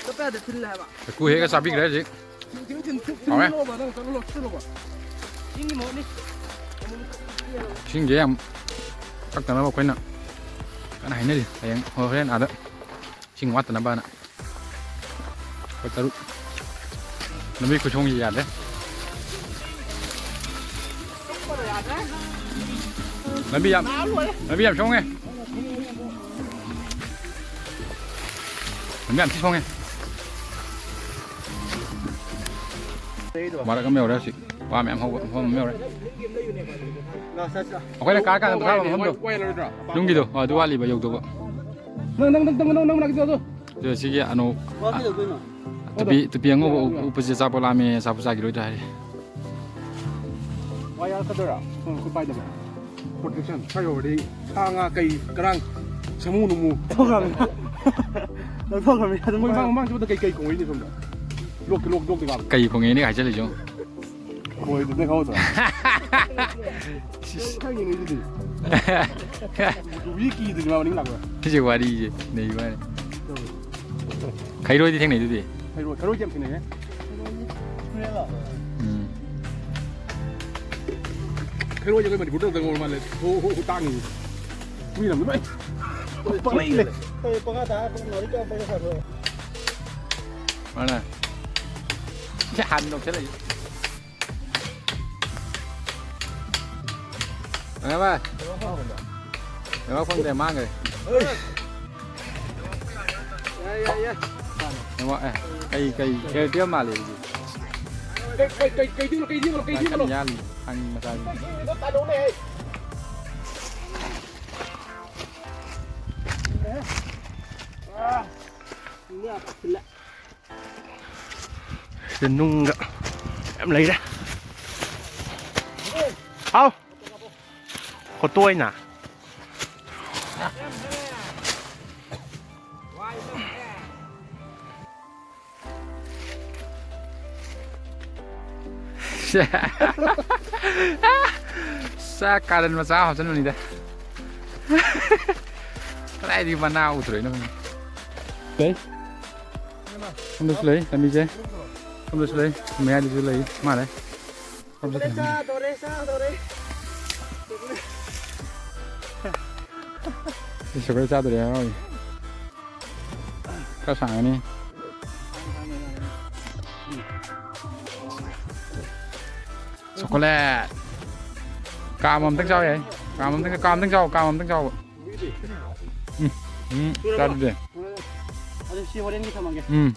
ꯆꯠꯄ ꯌꯥꯗꯦ, ꯊꯤꯜꯂꯦ ꯍꯥꯏꯕ꯫ ꯍꯩꯀ꯭ꯔꯨ ꯍꯦꯛꯑ ꯆꯥꯕꯤꯈ꯭ꯔꯦ ꯍꯧꯖꯤꯛ꯫ ꯊꯤꯟ, ꯊꯤꯟ, ꯊꯤꯟ, ꯍꯥꯎꯋꯦ꯫ ꯊꯤꯜꯂꯣꯕ, ꯅꯪ ꯆꯠꯂꯣ, ꯆꯠꯂꯣꯕ꯫ ꯏꯁꯤꯡꯒꯤ ꯃꯍꯨꯠꯅꯤ꯫ ꯏꯁꯤꯡꯁꯦ ꯌꯥꯝ ꯊꯛꯇꯅꯕ ꯑꯩꯈꯣꯏꯅ ꯀꯟꯅ ꯍꯥꯏꯅꯔꯤ꯫ ꯍꯌꯦꯡ, ꯍꯣꯔꯦꯟ ꯑꯥꯗ ꯏꯁꯤꯡ ꯋꯥꯠꯇꯅꯕꯅ꯫ ꯑꯩꯈꯣꯏ ꯇꯔꯨꯛ꯫ ꯂꯝꯕꯤ ꯈꯨꯁꯣꯡꯁꯤ ꯌꯥꯗ꯭ꯔꯦ꯫ ꯂꯝꯕꯤ ꯌꯥꯝ, ꯂꯝꯕꯤ ꯌꯥꯝ ꯁꯣꯡꯉꯦ꯫ ꯂꯝꯕꯤ ꯌꯥꯝ ꯊꯤ ꯁꯣꯡꯉꯦ꯫ ꯃꯔꯛ ꯑꯃ ꯌꯧꯔꯦ ꯍꯧꯖꯤꯛ꯫ ꯋꯥ ꯃꯌꯥꯝ ꯍꯧꯕ ꯃꯐꯝ ꯑꯃ ꯌꯧꯔꯦ꯫ ꯑꯩꯈꯣꯏꯅ ꯀꯥꯔꯀꯥꯟꯗ ꯊꯥꯕ ꯃꯐꯝꯗꯣ꯫ ꯅꯨꯡꯒꯤꯗꯣ, ꯑꯣ, ꯑꯗꯨ ꯋꯥꯠꯂꯤꯕ ꯌꯧꯗꯧꯕ꯫ ꯅꯪ, ꯅꯪ, ꯅꯪ, ꯅꯪ, ꯅꯪ ꯃꯅꯥꯛꯀꯤꯗꯣ ꯑꯗꯣ꯫ ꯑꯗꯣ ꯁꯤꯒꯤ ꯑꯅꯣꯛ, ꯋꯥ ꯀꯩꯗꯧꯗꯣꯏꯅꯣ? ꯇꯨꯄꯤ, ꯇꯨꯄꯤ ꯑꯉꯧꯕ ꯎꯞ-, ꯎꯞꯄꯁꯦ ꯑꯆꯥꯄꯣꯠ ꯂꯥꯝꯃꯦ, ꯑꯆꯥꯄꯣꯠ ꯆꯥꯈꯤꯔꯣꯏꯗ꯭ꯔꯥ ꯍꯥꯏꯔꯤ꯫ ꯋꯥ ꯌꯥꯔꯛꯀꯗꯣꯏꯔꯥ? ꯁꯣꯝ ꯈꯨꯠ ꯄꯥꯏꯗꯕ꯫ Protection ꯈꯔ ꯌꯧꯔꯗꯤ ꯁꯥ ꯉꯥ ꯀꯩ ꯀꯔꯥꯡ ꯁꯥꯃꯨ ꯅꯨꯃꯨ꯫ ꯂꯧꯊꯣꯛꯈ꯭ꯔꯕꯅꯤ꯫ ꯂꯧꯊꯣꯛꯈ꯭ꯔꯕꯅꯤ꯫ ꯑꯗꯨꯝ ꯃꯣꯏ ꯃꯃꯥꯡ, ꯃꯃꯥꯡ ꯆꯠꯄꯗ ꯀꯩ, ꯀꯩ ꯈꯣꯡꯉꯛꯏꯅꯦ ꯁꯣꯝꯗ? ꯂꯣꯛꯇ, ꯂꯣꯛ, ꯂꯣꯛꯇ ꯀꯥꯞꯄ꯫ ꯀꯩ ꯈꯣꯡꯉꯛꯏꯅꯦ ꯍꯥꯏꯖꯜꯂꯤꯁꯦ ꯌꯦꯡꯉꯨ꯫ ꯈꯣꯏꯗꯨꯗ ꯈꯪꯍꯧꯗ꯭ꯔꯣ? ꯈꯪꯉꯤꯅꯦ ꯑꯗꯨꯗꯤ꯫ ꯌꯨꯕꯤ ꯀꯤꯗꯨꯗꯤ ꯃꯥ ꯃꯅꯤꯡ ꯂꯥꯛꯄꯗ꯫ ꯁꯤꯁꯦ ꯋꯥꯔꯤꯁꯦ ꯅꯩꯕ ꯋꯥꯅꯤ꯫ ꯈꯩꯔꯣꯏꯗꯤ ꯊꯦꯡꯅꯩꯗꯨꯗꯤ꯫ ꯈꯩꯔꯣꯏ, ꯈꯩꯔꯣꯏꯗꯤ ꯌꯥꯝ ꯊꯦꯡꯅꯩꯍꯦ꯫ ꯎꯝ꯫ ꯈꯩꯔꯣꯏꯁꯦ ꯑꯩꯈꯣꯏ ꯃꯅꯤꯄꯨꯔꯗ ꯈꯛꯇꯪ ꯑꯣꯏꯔ ꯃꯥꯜꯂꯦ꯫ ꯍꯣ, ꯍꯣ, ꯍꯣ, ꯇꯥꯡꯉꯤ꯫ ꯃꯤ ꯂꯝꯗ ꯂꯣꯏ ꯄꯪꯂꯩ ꯂꯩ꯫ ꯃꯥꯅꯦ꯫ ꯁꯤ ꯍꯥꯟꯅ ꯂꯧꯁꯜꯂꯛꯏ꯫ ꯉꯥꯏꯕ꯫ ꯅꯦꯠꯋꯥꯛ ꯐꯪꯗ꯭ꯔꯦ, ꯃꯥꯡꯈ꯭ꯔꯦ꯫ ꯌꯥꯏ, ꯌꯥꯏ, ꯌꯥꯏ꯫ ꯅꯦꯠꯋꯥꯛ, ꯑꯦ, ꯀꯩ, ꯀꯩ, Airtel ꯃꯥꯜꯂꯦ ꯑꯗꯨꯗꯤ꯫ ꯀꯩ, ꯀꯩ, ꯀꯩ, ꯀꯩꯗꯤꯅꯣ, ꯀꯩꯗꯤꯅꯣ, ꯀꯩꯗꯤꯅꯣ? ꯌꯥꯜꯂꯤ, ꯈꯪꯉꯤ ꯃꯆꯥꯁꯤꯡ꯫ ꯀꯩꯗꯤꯅꯣ, ꯇꯥꯗꯧꯅꯦ꯫ ꯁꯤꯗ ꯅꯨꯡꯒ ꯌꯥꯝ ꯂꯩꯔꯦ꯫ ꯍꯥꯎ꯫ ꯐꯣꯇꯣ ꯑꯣꯏꯅ꯫ ꯁꯦ꯫ ꯆꯥꯛ ꯀꯥꯔꯟ ꯃꯆꯥ ꯑꯃ ꯍꯥꯞꯆꯟꯕꯅꯤꯗ꯫ ꯀꯗꯥꯏꯗꯒꯤ ꯃꯅꯥ ꯎꯗ꯭ꯔꯣꯏꯅꯣ ꯈꯪꯗꯦ꯫ ꯂꯩ꯫ ꯁꯣꯝꯗꯁꯨ ꯂꯩ, ꯂꯝꯕꯤꯁꯦ꯫ ꯁꯣꯝꯗꯁꯨ ꯂꯩ, ꯃꯌꯥꯏꯗꯁꯨ ꯂꯩ, ꯃꯥ ꯂꯩ꯫ ꯁꯣꯝꯗ ꯆꯥꯗꯣꯔꯦ, ꯆꯥꯗꯣꯔꯦ꯫ ꯁꯤ ꯁꯒꯣꯜ ꯆꯥꯗꯣꯔꯦ, ꯍꯔꯥꯎꯏ꯫ ꯈꯔ ꯁꯥꯡꯉꯅꯤ꯫ ꯆꯣꯀꯣꯂꯦꯠ꯫ ꯀꯥꯝ ꯑꯝꯇꯪ ꯆꯥꯎ ꯌꯥꯏ꯫ ꯀꯥꯝ ꯑꯝꯇꯪ, ꯀꯥꯝ ꯑꯝꯇꯪ ꯆꯥꯎ, ꯀꯥꯝ ꯑꯝꯇꯪ ꯆꯥꯎꯕ꯫ ꯎꯝ, ꯎꯝ, ꯆꯥꯗꯨꯗꯤ꯫ ꯑꯗꯨ ꯁꯤ ꯍꯣꯔꯦꯟꯒꯤ ꯊꯝꯃꯒꯦ꯫ ꯎꯝ꯫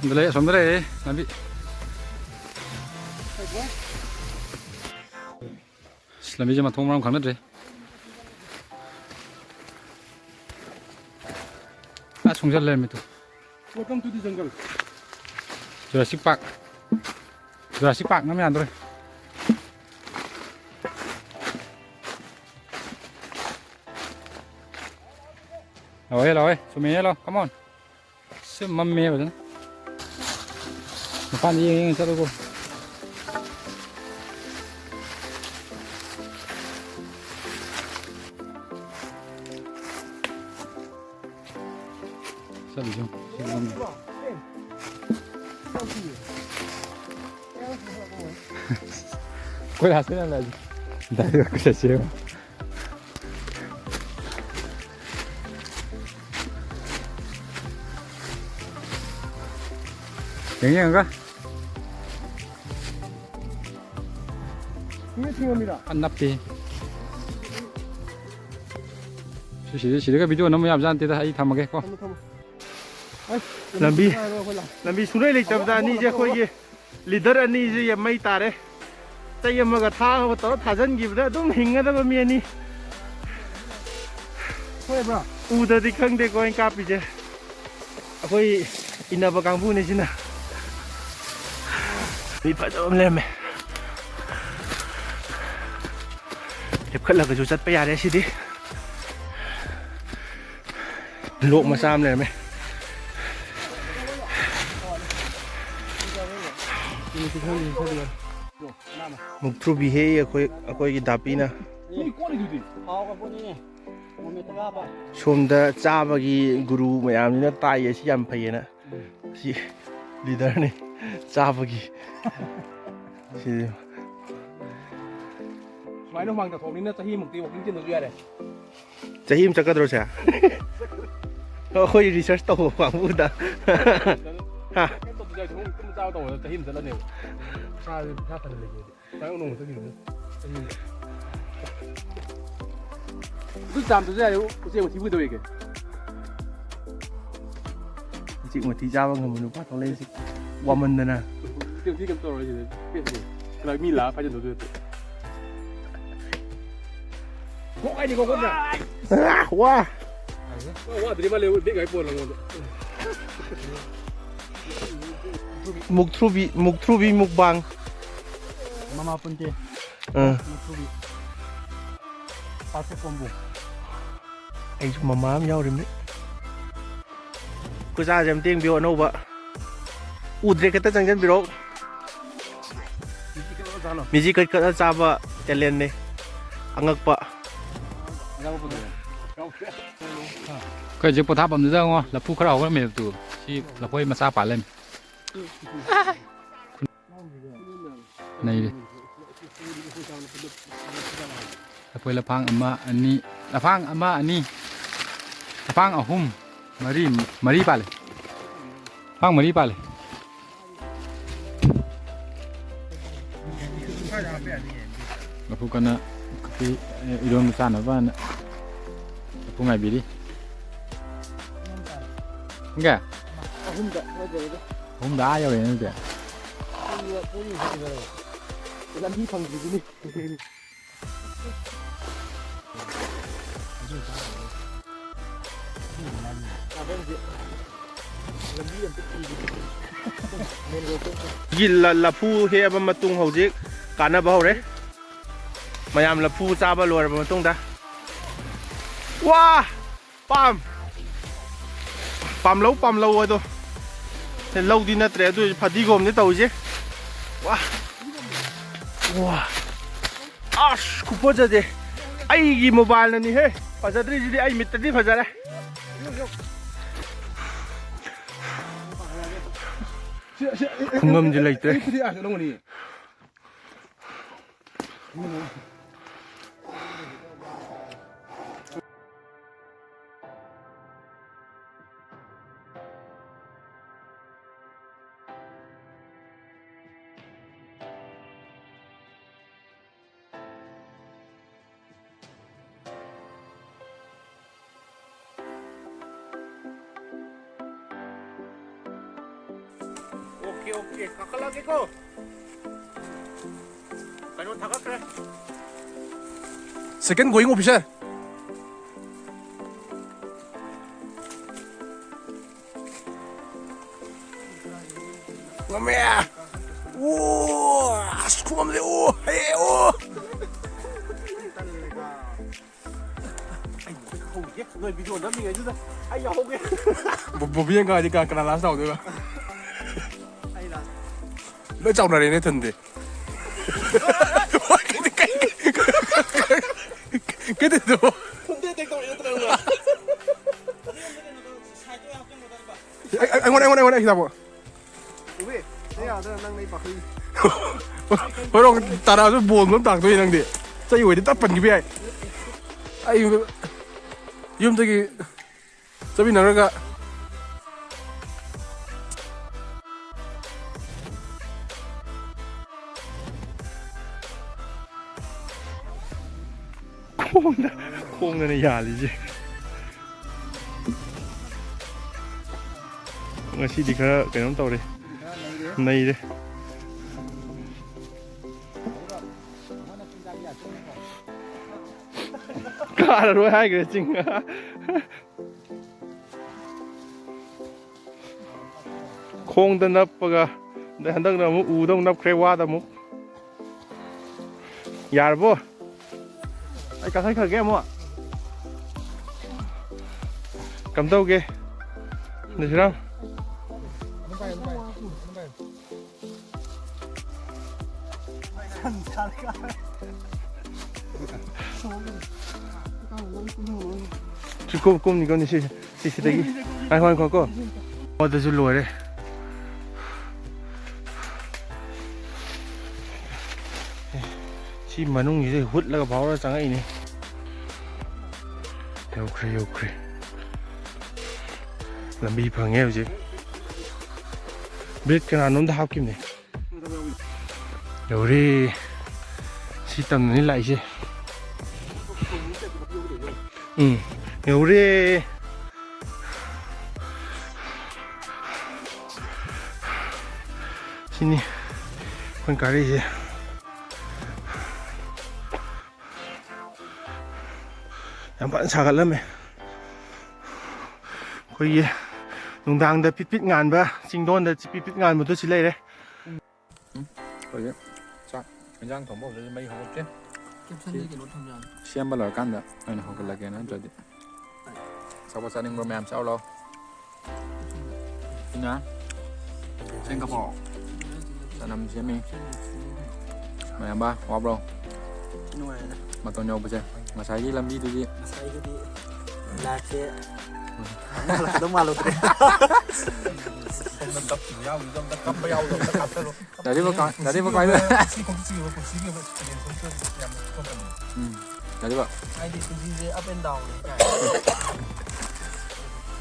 ꯑꯗ ꯂꯩ, ꯑꯁꯣꯝꯗ ꯂꯩꯔꯦ ꯂꯝꯕꯤ꯫ ꯑꯁ, ꯂꯝꯕꯤꯁꯦ ꯃꯊꯣꯡ ꯃꯔꯝ ꯈꯪꯅꯗ꯭ꯔꯦ꯫ ꯑꯁ, ꯁꯨꯡꯖꯜ ꯂꯩꯔꯝꯃꯦ two. Welcome to the jungle. Jurassic Park꯫ Jurassic Park ꯅꯝ ꯌꯥꯗ꯭ꯔꯦ꯫ ꯂꯥꯛꯑꯣꯍꯦ, ꯂꯥꯛꯑꯣꯍꯦ꯫ ꯆꯨꯝꯃꯦꯍꯦ, ꯂꯥꯛꯑꯣ꯫ Come on꯫ ꯁꯤ ꯃꯝꯃꯦ ꯐꯖꯅ꯫ ꯃꯄꯥꯟꯗ ꯌꯦꯡ ꯌꯦꯡ ꯆꯠꯂꯨꯀꯣ꯫ ꯆꯠꯂꯨꯁꯤ꯫ ꯁꯤ ꯃꯝꯃꯦ꯫ ꯀꯣꯏꯂꯥꯁ ꯂꯩꯔꯝꯗꯥꯏꯗ꯫ ꯗꯥꯏꯔꯦꯛ ꯀꯣꯏꯆꯠ ꯆꯦꯟꯕ꯫ ꯌꯦꯡ ꯌꯦꯡꯉꯒ꯫ ꯃꯤ ꯊꯤꯡꯉꯝꯃꯤꯔꯣ? ꯐꯟ ꯅꯞꯄꯤ꯫ ꯁꯤ, ꯁꯤꯗ, ꯁꯤꯗꯒ video ꯅꯝꯕ ꯌꯥꯕꯖꯥꯠ ꯅꯠꯇꯦꯗ, ꯑꯩ ꯊꯝꯃꯒꯦ ꯀꯣ꯫ ꯊꯝꯃꯣ, ꯊꯝꯃꯣ꯫ ꯑꯁ, ꯂꯝꯕꯤ, ꯂꯝꯕꯤ ꯁꯨꯡꯂꯩ ꯂꯩꯇꯕꯗ ꯑꯅꯤꯁꯦ ꯑꯩꯈꯣꯏꯒꯤ leader ꯑꯅꯤꯁꯦ ꯌꯥꯝ ꯃꯩ ꯇꯥꯔꯦ꯫ ꯆꯩ ꯑꯃꯒ ꯊꯥꯡ ꯑꯃꯒ ꯇꯧꯔ ꯊꯥꯖꯤꯟꯈꯤꯕꯗ ꯑꯗꯨꯝ ꯍꯤꯡꯒꯗꯕ ꯃꯤ ꯑꯅꯤ꯫ ꯁꯣꯏꯕ꯭ꯔꯥ? ꯎꯗꯗꯤ ꯈꯪꯗꯦꯀꯣ ꯑꯩꯅ ꯀꯥꯞꯄꯤꯁꯦ꯫ ꯑꯩꯈꯣꯏ ꯏꯟꯅꯕ ꯀꯥꯡꯕꯨꯅꯤ ꯁꯤꯅ꯫ ꯃꯤ ꯐꯖꯕ ꯑꯃ ꯂꯩꯔꯝꯃꯦ꯫ ꯂꯦꯞꯈꯠꯂꯒꯁꯨ ꯆꯠꯄ ꯌꯥꯔꯦ ꯁꯤꯗꯤ꯫ Lock ꯃꯆꯥ ꯑꯃ ꯂꯩꯔꯝꯃꯦ꯫ ꯃꯨꯛꯊ꯭ꯔꯨꯕꯤ ꯍꯦꯛꯏ ꯑꯩꯈꯣꯏ, ꯑꯩꯈꯣꯏꯒꯤ ꯗꯥꯄꯤꯅ꯫ ꯁꯣꯝꯗ ꯆꯥꯕꯒꯤ ꯒꯨꯔꯨ ꯃꯌꯥꯝꯁꯤꯅ ꯇꯥꯛꯏ, ꯑꯁꯤ ꯌꯥꯝ ꯐꯩꯌꯦꯅ꯫ ꯁꯤ leaderꯅꯤ ꯆꯥꯕꯒꯤ꯫ ꯁꯤ ꯁꯨꯃꯥꯏꯅ ꯍꯨꯃꯥꯡ ꯇꯥꯊꯣꯛꯅꯤꯅ ꯆꯍꯤꯃꯨꯛꯇꯤ walking ꯆꯦꯟꯗꯁꯨ ꯌꯥꯔꯦ꯫ ꯆꯍꯤ ꯑꯃ ꯆꯠꯀꯗ꯭ꯔꯣ ꯁꯦ? ꯑꯩꯈꯣꯏ research ꯇꯧꯕ ꯀꯥꯡꯕꯨꯗ꯫ ꯍꯥ? ꯀꯩꯝ ꯇꯧꯗ꯭ꯔꯁꯨ ꯌꯥꯏ, ꯁꯨꯝ ꯇꯨꯝ ꯆꯥꯕ ꯇꯧꯕꯗ ꯆꯍꯤ ꯑꯃ ꯆꯠꯂꯅꯦꯕ꯫ ꯏꯁꯥꯁꯦ ꯏꯁꯥ ꯐꯅ ꯂꯩꯒꯦꯗꯤ꯫ ꯉꯔꯥꯡ ꯅꯣꯡꯃ ꯆꯠꯈꯤꯕꯗꯣ꯫ ꯆꯍꯤ ꯑꯃ꯫ ꯑꯗꯨ ꯆꯥꯝꯗ꯭ꯔꯁꯨ ꯌꯥꯏ, ꯎꯆꯦꯛ ꯃꯊꯤ ꯐꯣꯏꯗꯧꯔꯤꯒꯦ꯫ ꯆꯤꯛ ꯃꯊꯤ ꯆꯥꯕ ꯉꯝꯕ ꯅꯨꯄꯥ ꯊꯣꯛꯂꯛꯏꯁꯦ꯫ ꯋꯥꯃꯟꯗꯅ꯫ ꯀꯩꯅꯣ ꯃꯤ ꯂꯥꯛꯑ ꯐꯥꯏꯖꯟꯗꯧꯗꯣꯏ ꯅꯠꯇ꯭ꯔꯣ? ꯀꯣꯛ ꯍꯥꯏꯗꯤ ꯀꯣꯛ ꯀꯣꯛ꯫ ꯑꯥ, ꯋꯥ꯫ ꯋꯥ ꯋꯥꯗ꯭ꯔꯤ ꯃꯥꯜꯂꯦ, ꯕꯦꯛ ꯍꯥꯏ ꯄꯣꯜꯂ ꯑꯩꯉꯣꯟꯗ꯫ ꯃꯨꯛꯊ꯭ꯔꯨꯕꯤ, ꯃꯨꯛꯊ꯭ꯔꯨꯕꯤ ꯃꯨꯛꯕꯥꯡ꯫ ꯃꯃꯥ ꯄꯨꯟꯇꯦ꯫ ꯑꯥ꯫ ꯃꯨꯛꯊ꯭ꯔꯨꯕꯤ꯫ Perfect combo. ꯑꯩꯁꯨ ꯃꯃꯥ ꯑꯃ ꯌꯥꯎꯔꯤꯕꯅꯤ꯫ ꯈꯨꯖꯥꯁꯦ ꯑꯝꯇ ꯌꯦꯡꯕꯤꯌꯨ ꯑꯅꯧꯕ꯫ ꯎꯗ꯭ꯔꯦ ꯈꯛꯇ ꯆꯪꯁꯤꯟꯕꯤꯔꯛꯑꯣ꯫ ꯃꯤꯖꯤ ꯀꯠ ꯀꯠꯂ ꯆꯥꯕ ꯇꯦꯂꯦꯟꯅꯦ꯫ ꯑꯉꯛꯄ꯫ ꯑꯩꯈꯣꯏ ꯍꯧꯖꯤꯛ ꯄꯣꯊꯥꯐꯝꯗꯨꯗ ꯌꯦꯡꯉꯣ, ꯂꯐꯨ ꯈꯔ ꯍꯧꯔꯝꯃꯦꯕ ꯇꯨ꯫ ꯁꯤ ꯂꯐꯣꯏ ꯃꯆꯥ ꯄꯥꯜꯂꯦ꯫ ꯅꯩꯔꯦ꯫ ꯂꯐꯣꯏ ꯂꯐꯥꯡ ꯑꯃ, ꯑꯅꯤ, ꯂꯐꯥꯡ ꯑꯃ, ꯑꯅꯤ, ꯂꯐꯥꯡ ꯑꯍꯨꯝ, ꯃꯔꯤ, ꯃꯔꯤ ꯄꯥꯜꯂꯦ꯫ ꯂꯐꯥꯡ ꯃꯔꯤ ꯄꯥꯜꯂꯦ꯫ ꯂꯐꯨ ꯀꯟꯅ ꯀꯨꯞꯄꯤ, ꯏꯔꯣꯟꯕ ꯆꯥꯅꯕꯅ ꯂꯐꯨ ꯉꯥꯏꯕꯤꯔꯤ꯫ ꯄꯨꯡ ꯀꯌꯥ? ꯑꯍꯨꯝꯗ ꯍꯧꯒꯠꯂꯦ꯫ ꯑꯍꯨꯝꯗ ꯑꯥ ꯌꯧꯔꯦꯅꯦ ꯑꯗꯨꯗꯤ꯫ ꯂꯝꯕꯤ ꯐꯪꯗ꯭ꯔꯤꯗꯨꯅꯤ꯫ ꯒꯤ ꯂ-, ꯂꯐꯨ ꯍꯦꯛꯑꯕ ꯃꯇꯨꯡ ꯍꯧꯖꯤꯛ ꯀꯥꯟꯅꯕ ꯍꯧꯔꯦ꯫ ꯃꯌꯥꯝ ꯂꯐꯨ ꯆꯥꯕ ꯂꯣꯏꯔꯕ ꯃꯇꯨꯡꯗ꯫ ꯋꯥ! ꯄꯥꯝ! ꯄꯥꯝꯂꯧ, ꯄꯥꯝꯂꯧ ꯑꯗꯣ꯫ ꯁꯦ ꯂꯧꯗꯤ ꯅꯠꯇ꯭ꯔꯦ, ꯑꯗꯨ ꯑꯣꯏꯔꯁꯨ ꯐꯗꯤꯒꯣꯝꯅꯦ ꯇꯧꯔꯤꯁꯦ꯫ ꯋꯥ! ꯋꯥ! ꯑꯁ, ꯈꯨꯐꯖꯗꯦ꯫ ꯑꯩꯒꯤ ꯃꯣꯕꯥꯏꯜꯅꯅꯤꯍꯦ꯫ ꯐꯖꯗ꯭ꯔꯤꯁꯤꯗꯤ ꯑꯩ ꯃꯤꯠꯇꯗꯤ ꯐꯖꯔꯦ꯫ ꯈꯨꯡꯒꯪꯗꯤ ꯂꯩꯇ꯭ꯔꯦ꯫ Okay, okay. ꯀꯥꯈꯠꯂꯛꯑꯒꯦꯀꯣ꯫ ꯀꯩꯅꯣ ꯊꯥꯒꯠꯈ꯭ꯔꯦ꯫ Second going officer꯫ ꯉꯝꯃꯦ꯫ ꯑꯣ, ꯑꯁ, ꯈꯨꯉꯝꯗꯦ꯫ ꯑꯣ, ꯍꯦ, ꯑꯣ꯫ ꯑꯩ ꯍꯧꯒꯦ꯫ ꯅꯣꯏ video ꯅꯝꯃꯤꯉꯩꯗꯨꯗ ꯑꯩ ꯌꯥꯎꯍꯧꯒꯦ꯫ ꯕꯣ-, ꯕꯣꯕꯤ ꯑꯪꯀꯥꯗꯤ ꯀꯅꯥ, ꯀꯅꯥ last ꯇꯥꯍꯧꯗꯣꯏꯕ? ꯑꯩ last꯫ ꯂꯣꯏ ꯆꯥꯎꯅꯔꯦꯅꯦ, ꯊꯟꯗꯤ꯫ ꯀꯩꯗꯧ-, ꯀꯩꯗꯧ-, ꯀꯩꯗꯧꯗꯣꯏꯅꯣ? ꯊꯨꯟꯗꯦ ꯇꯦꯛ ꯇꯧꯔꯛꯑꯦ ꯅꯠꯇ꯭ꯔꯒ? ꯑꯩ, ꯑꯩ, ꯑꯩꯉꯣꯟꯗ, ꯑꯩꯉꯣꯟꯗ, ꯑꯩꯉꯣꯟꯗ ꯍꯤꯗꯥꯛꯄꯨ꯫ ꯎꯕꯤ, ꯑꯩ ꯌꯥꯗ꯭ꯔꯥ ꯅꯪ ꯅꯩ ꯄꯥꯈꯠꯂꯤ꯫ ꯍꯣꯏꯔꯣꯡ ꯇꯥꯔꯛꯑꯁꯨ ꯕꯣꯜꯗꯣ ꯑꯗꯨꯝ ꯇꯥꯛꯇꯣꯏꯅꯦ ꯅꯪꯗꯤ꯫ ꯆꯩ ꯑꯣꯏꯗꯤ ꯇꯞ ꯄꯟꯈꯤꯕ ꯌꯥꯏ꯫ ꯑꯩ ꯌꯨꯝꯗꯒꯤ ꯆꯠꯃꯤꯟꯅꯔꯒ꯫ ꯈꯣꯡꯗ-, ꯈꯣꯡꯗꯅ ꯌꯥꯜꯂꯤꯁꯦ꯫ ꯉꯁꯤꯗꯤ ꯈꯔ ꯀꯩꯅꯣꯝ ꯇꯧꯔꯦ, ꯅꯩꯔꯦ꯫ ꯀꯥꯔꯔꯣꯏ ꯍꯥꯏꯈ꯭ꯔꯦ ꯆꯤꯡ꯫ ꯈꯣꯡꯗ ꯅꯞꯄꯒ, ꯑꯗꯩ ꯍꯟꯗꯛꯅ ꯑꯃꯨꯛ ꯎꯗ ꯑꯃꯨꯛ ꯅꯞꯈ꯭ꯔꯦ, ꯋꯥꯗ ꯑꯃꯨꯛ꯫ ꯌꯥꯔꯕꯣ? ꯑꯩ ꯀꯥꯈꯠꯈ꯭ꯔꯒꯦ ꯑꯃꯨꯛ꯫ ꯀꯝꯗꯧꯒꯦ, ꯅꯤꯁꯤꯔꯥꯝ? ꯁꯤ ꯀꯨꯝ-, ꯀꯨꯝꯅꯤ, ꯀꯨꯝꯅꯤ, ꯁꯤ, ꯁꯤ, ꯁꯤꯗꯒꯤ꯫ ꯉꯥꯏꯈꯣ, ꯉꯥꯏꯈꯣ, ꯀꯣ꯫ ꯑꯣꯗꯁꯨ ꯂꯣꯏꯔꯦ꯫ ꯁꯤ ꯃꯅꯨꯡꯁꯤꯗ ꯍꯨꯠꯂꯒ ꯐꯥꯎꯔ ꯆꯪꯉꯛꯏꯅꯦ꯫ ꯌꯧꯈ꯭ꯔꯦ, ꯌꯧꯈ꯭ꯔꯦ꯫ ꯂꯝꯕꯤ ꯐꯪꯉꯦ ꯍꯧꯖꯤꯛ꯫ ꯕ꯭ꯔꯦꯛ ꯀꯅꯥꯅꯣꯝꯗ ꯍꯥꯞꯈꯤꯕꯅꯦ꯫ ꯌꯧꯔꯦ꯫ ꯁꯤ ꯇꯝꯅꯅꯤ ꯂꯥꯛꯏꯁꯦ꯫ ꯎꯝ, ꯌꯧꯔꯦ꯫ ꯁꯤꯅꯤ ꯑꯩꯈꯣꯏ ꯒꯥꯔꯤꯁꯦ꯫ ꯌꯥꯝ ꯐꯖꯅ ꯁꯥꯒꯠꯂꯝꯃꯦ꯫ ꯑꯩꯈꯣꯏꯒꯤ ꯅꯨꯡꯗꯥꯡꯗ ꯄꯤꯠ ꯄꯤꯠ ꯉꯥꯟꯕ, ꯆꯤꯡꯗꯣꯟꯗ ꯄꯤꯠ ꯄꯤꯠ ꯉꯥꯟꯕꯗꯣ ꯁꯤ ꯂꯩꯔꯦ꯫ ꯎꯝ, ꯍꯧꯖꯤꯛ ꯆꯥꯛ ꯏꯟꯖꯥꯡ ꯊꯣꯡꯕ ꯍꯧꯗꯣꯏꯁꯦ, ꯃꯩ ꯍꯧꯒꯠꯇꯦ꯫ ꯀꯦꯞꯁꯟꯗ ꯀꯩꯅꯣ ꯊꯝ ꯌꯥꯅꯤ꯫ ꯁꯦꯝꯕ ꯂꯣꯏꯔꯀꯥꯟꯗ ꯑꯣꯏꯅ ꯍꯧꯒꯠꯂꯒꯦ, ꯅꯠꯇ꯭ꯔꯗꯤ꯫ ꯑꯆꯥꯄꯣꯠ ꯆꯥꯅꯤꯡꯕ꯭ꯔꯣ? ꯃꯌꯥꯝ ꯆꯥꯎ ꯂꯥꯎ꯫ ꯁꯤꯅ ꯆꯦꯡ ꯀꯕꯣꯛ꯫ ꯆꯅꯝ ꯁꯦꯝꯃꯤ꯫ ꯃꯌꯥꯝꯕ, ꯋꯥꯕ꯭ꯔꯣ? ꯅꯨꯡꯉꯥꯏꯔꯦꯗ꯫ ꯃꯇꯣꯟ ꯌꯧꯕꯁꯦ꯫ ꯉꯁꯥꯏꯒꯤ ꯂꯝꯕꯤꯗꯨꯗꯤ꯫ ꯉꯁꯥꯏꯗꯨꯗꯤ ꯂꯥꯏꯐꯁꯦ ꯍꯜꯂꯛꯀꯗꯧ ꯃꯥꯜꯂꯨꯗ꯭ꯔꯦ꯫ ꯁꯣꯝꯗ ꯀꯞꯈꯤꯕ ꯌꯥꯎꯈꯤꯕꯗꯣ ꯑꯝꯇ, ꯀꯞꯄ ꯌꯥꯎꯕꯗꯣ ꯑꯝꯇ ꯀꯥꯞꯊꯠꯂꯣ꯫ ꯗꯥꯗꯤ ꯕꯀꯥꯏ, ꯗꯥꯗꯤ ꯕꯀꯥꯏ꯫ ꯁꯤ ꯈꯣꯡꯆꯠꯁꯤꯒꯤ, ꯄꯨꯟꯁꯤꯒꯤ ꯑꯣꯏꯕ experience ꯑꯝꯇ ꯌꯥꯝ ꯊꯣꯛꯍꯜꯂꯤ꯫ ꯎꯝ꯫ ꯗꯥꯗꯤ ꯕ꯫ ꯍꯥꯏꯗꯤ ꯄꯨꯟꯁꯤꯁꯦ up and down ꯅꯤ ꯀꯥꯏꯅ꯫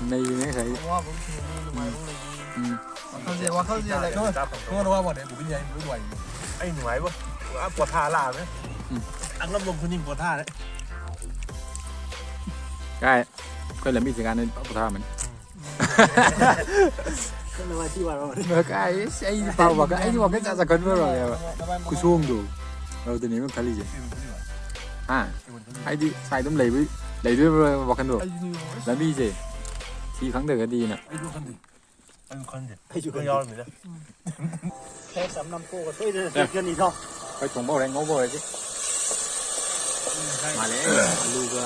ꯅꯩꯕꯅꯦ ꯉꯁꯥꯏ꯫ ꯑꯋꯥꯕ ꯑꯃ ꯊꯦꯡꯅꯅꯤ, ꯅꯨꯡꯉꯥꯏꯕ ꯑꯃ ꯂꯩꯅꯤ꯫ ꯎꯝ꯫ ꯋꯥꯈꯜꯁꯦ, ꯋꯥꯈꯜꯁꯦ like, ꯅꯉꯣꯟꯗ ꯋꯥ ꯃꯥꯟꯅꯩ, ꯕꯣꯕꯤꯟ ꯌꯥꯏ, ꯂꯣꯏ ꯅꯨꯡꯉꯥꯏꯅꯤ꯫ ꯑꯩ ꯅꯨꯡꯉꯥꯏꯕ ꯄꯨꯔꯥ ꯄꯣꯊꯥ ꯂꯥꯛꯑꯃꯦ꯫ ꯎꯝ꯫ ꯑꯉꯝꯕ ꯈꯨꯗꯤꯡ ꯄꯣꯊꯥꯔꯦ꯫ ꯀꯥꯏ? ꯑꯩꯈꯣꯏ ꯂꯝꯕꯤ ꯆꯦꯟꯀꯥꯟꯗ ꯄꯣꯊꯥꯔꯝꯃꯅꯤ꯫ ꯅꯪꯅ ꯋꯥꯊꯤ ꯋꯥꯔꯧꯔꯦ꯫ ꯀꯥꯏ, ꯑꯩꯗꯤ ꯄꯥꯎ ꯋꯥꯈꯜ, ꯑꯩꯗꯤ ꯋꯥꯈꯜ ꯖꯥꯠ ꯖꯥꯠ ꯈꯟꯕ ꯂꯣꯏꯔꯦꯕ꯫ ꯈꯨꯁꯣꯡꯗꯣ꯫ ꯑꯗꯨꯗꯅꯦꯕ ꯈꯜꯂꯤꯁꯦ꯫ ꯍꯥ? ꯍꯥꯏꯗꯤ ꯁ꯭ꯋꯥꯏ ꯑꯗꯨꯝ ꯂꯩꯕꯩ, ꯂꯩꯗꯣꯏꯕ ꯋꯥꯈꯜꯗꯣ꯫ ꯂꯝꯕꯤꯁꯦ ꯊꯤ ꯈꯪꯗ꯭ꯔꯒꯗꯤꯅ꯫ ꯑꯩꯁꯨ ꯈꯟꯗꯦ꯫ ꯑꯩꯁꯨ ꯈꯟꯗꯦ꯫ ꯑꯩꯈꯣꯏ ꯌꯥꯎꯔꯝꯃꯤꯗ꯫ Fresh ꯑꯃ ꯅꯝꯊꯣꯛꯑꯒ ꯁꯣꯏꯗꯅ ꯑꯦ꯫ ꯆꯠꯀꯅꯤꯗꯣ꯫ ꯑꯩꯈꯣꯏ ꯊꯣꯡꯕ ꯍꯧꯔꯦ, ꯉꯧꯕ ꯍꯧꯔꯦ ꯁꯤ꯫ ꯃꯥꯜꯂꯦ, ꯑꯂꯨꯒ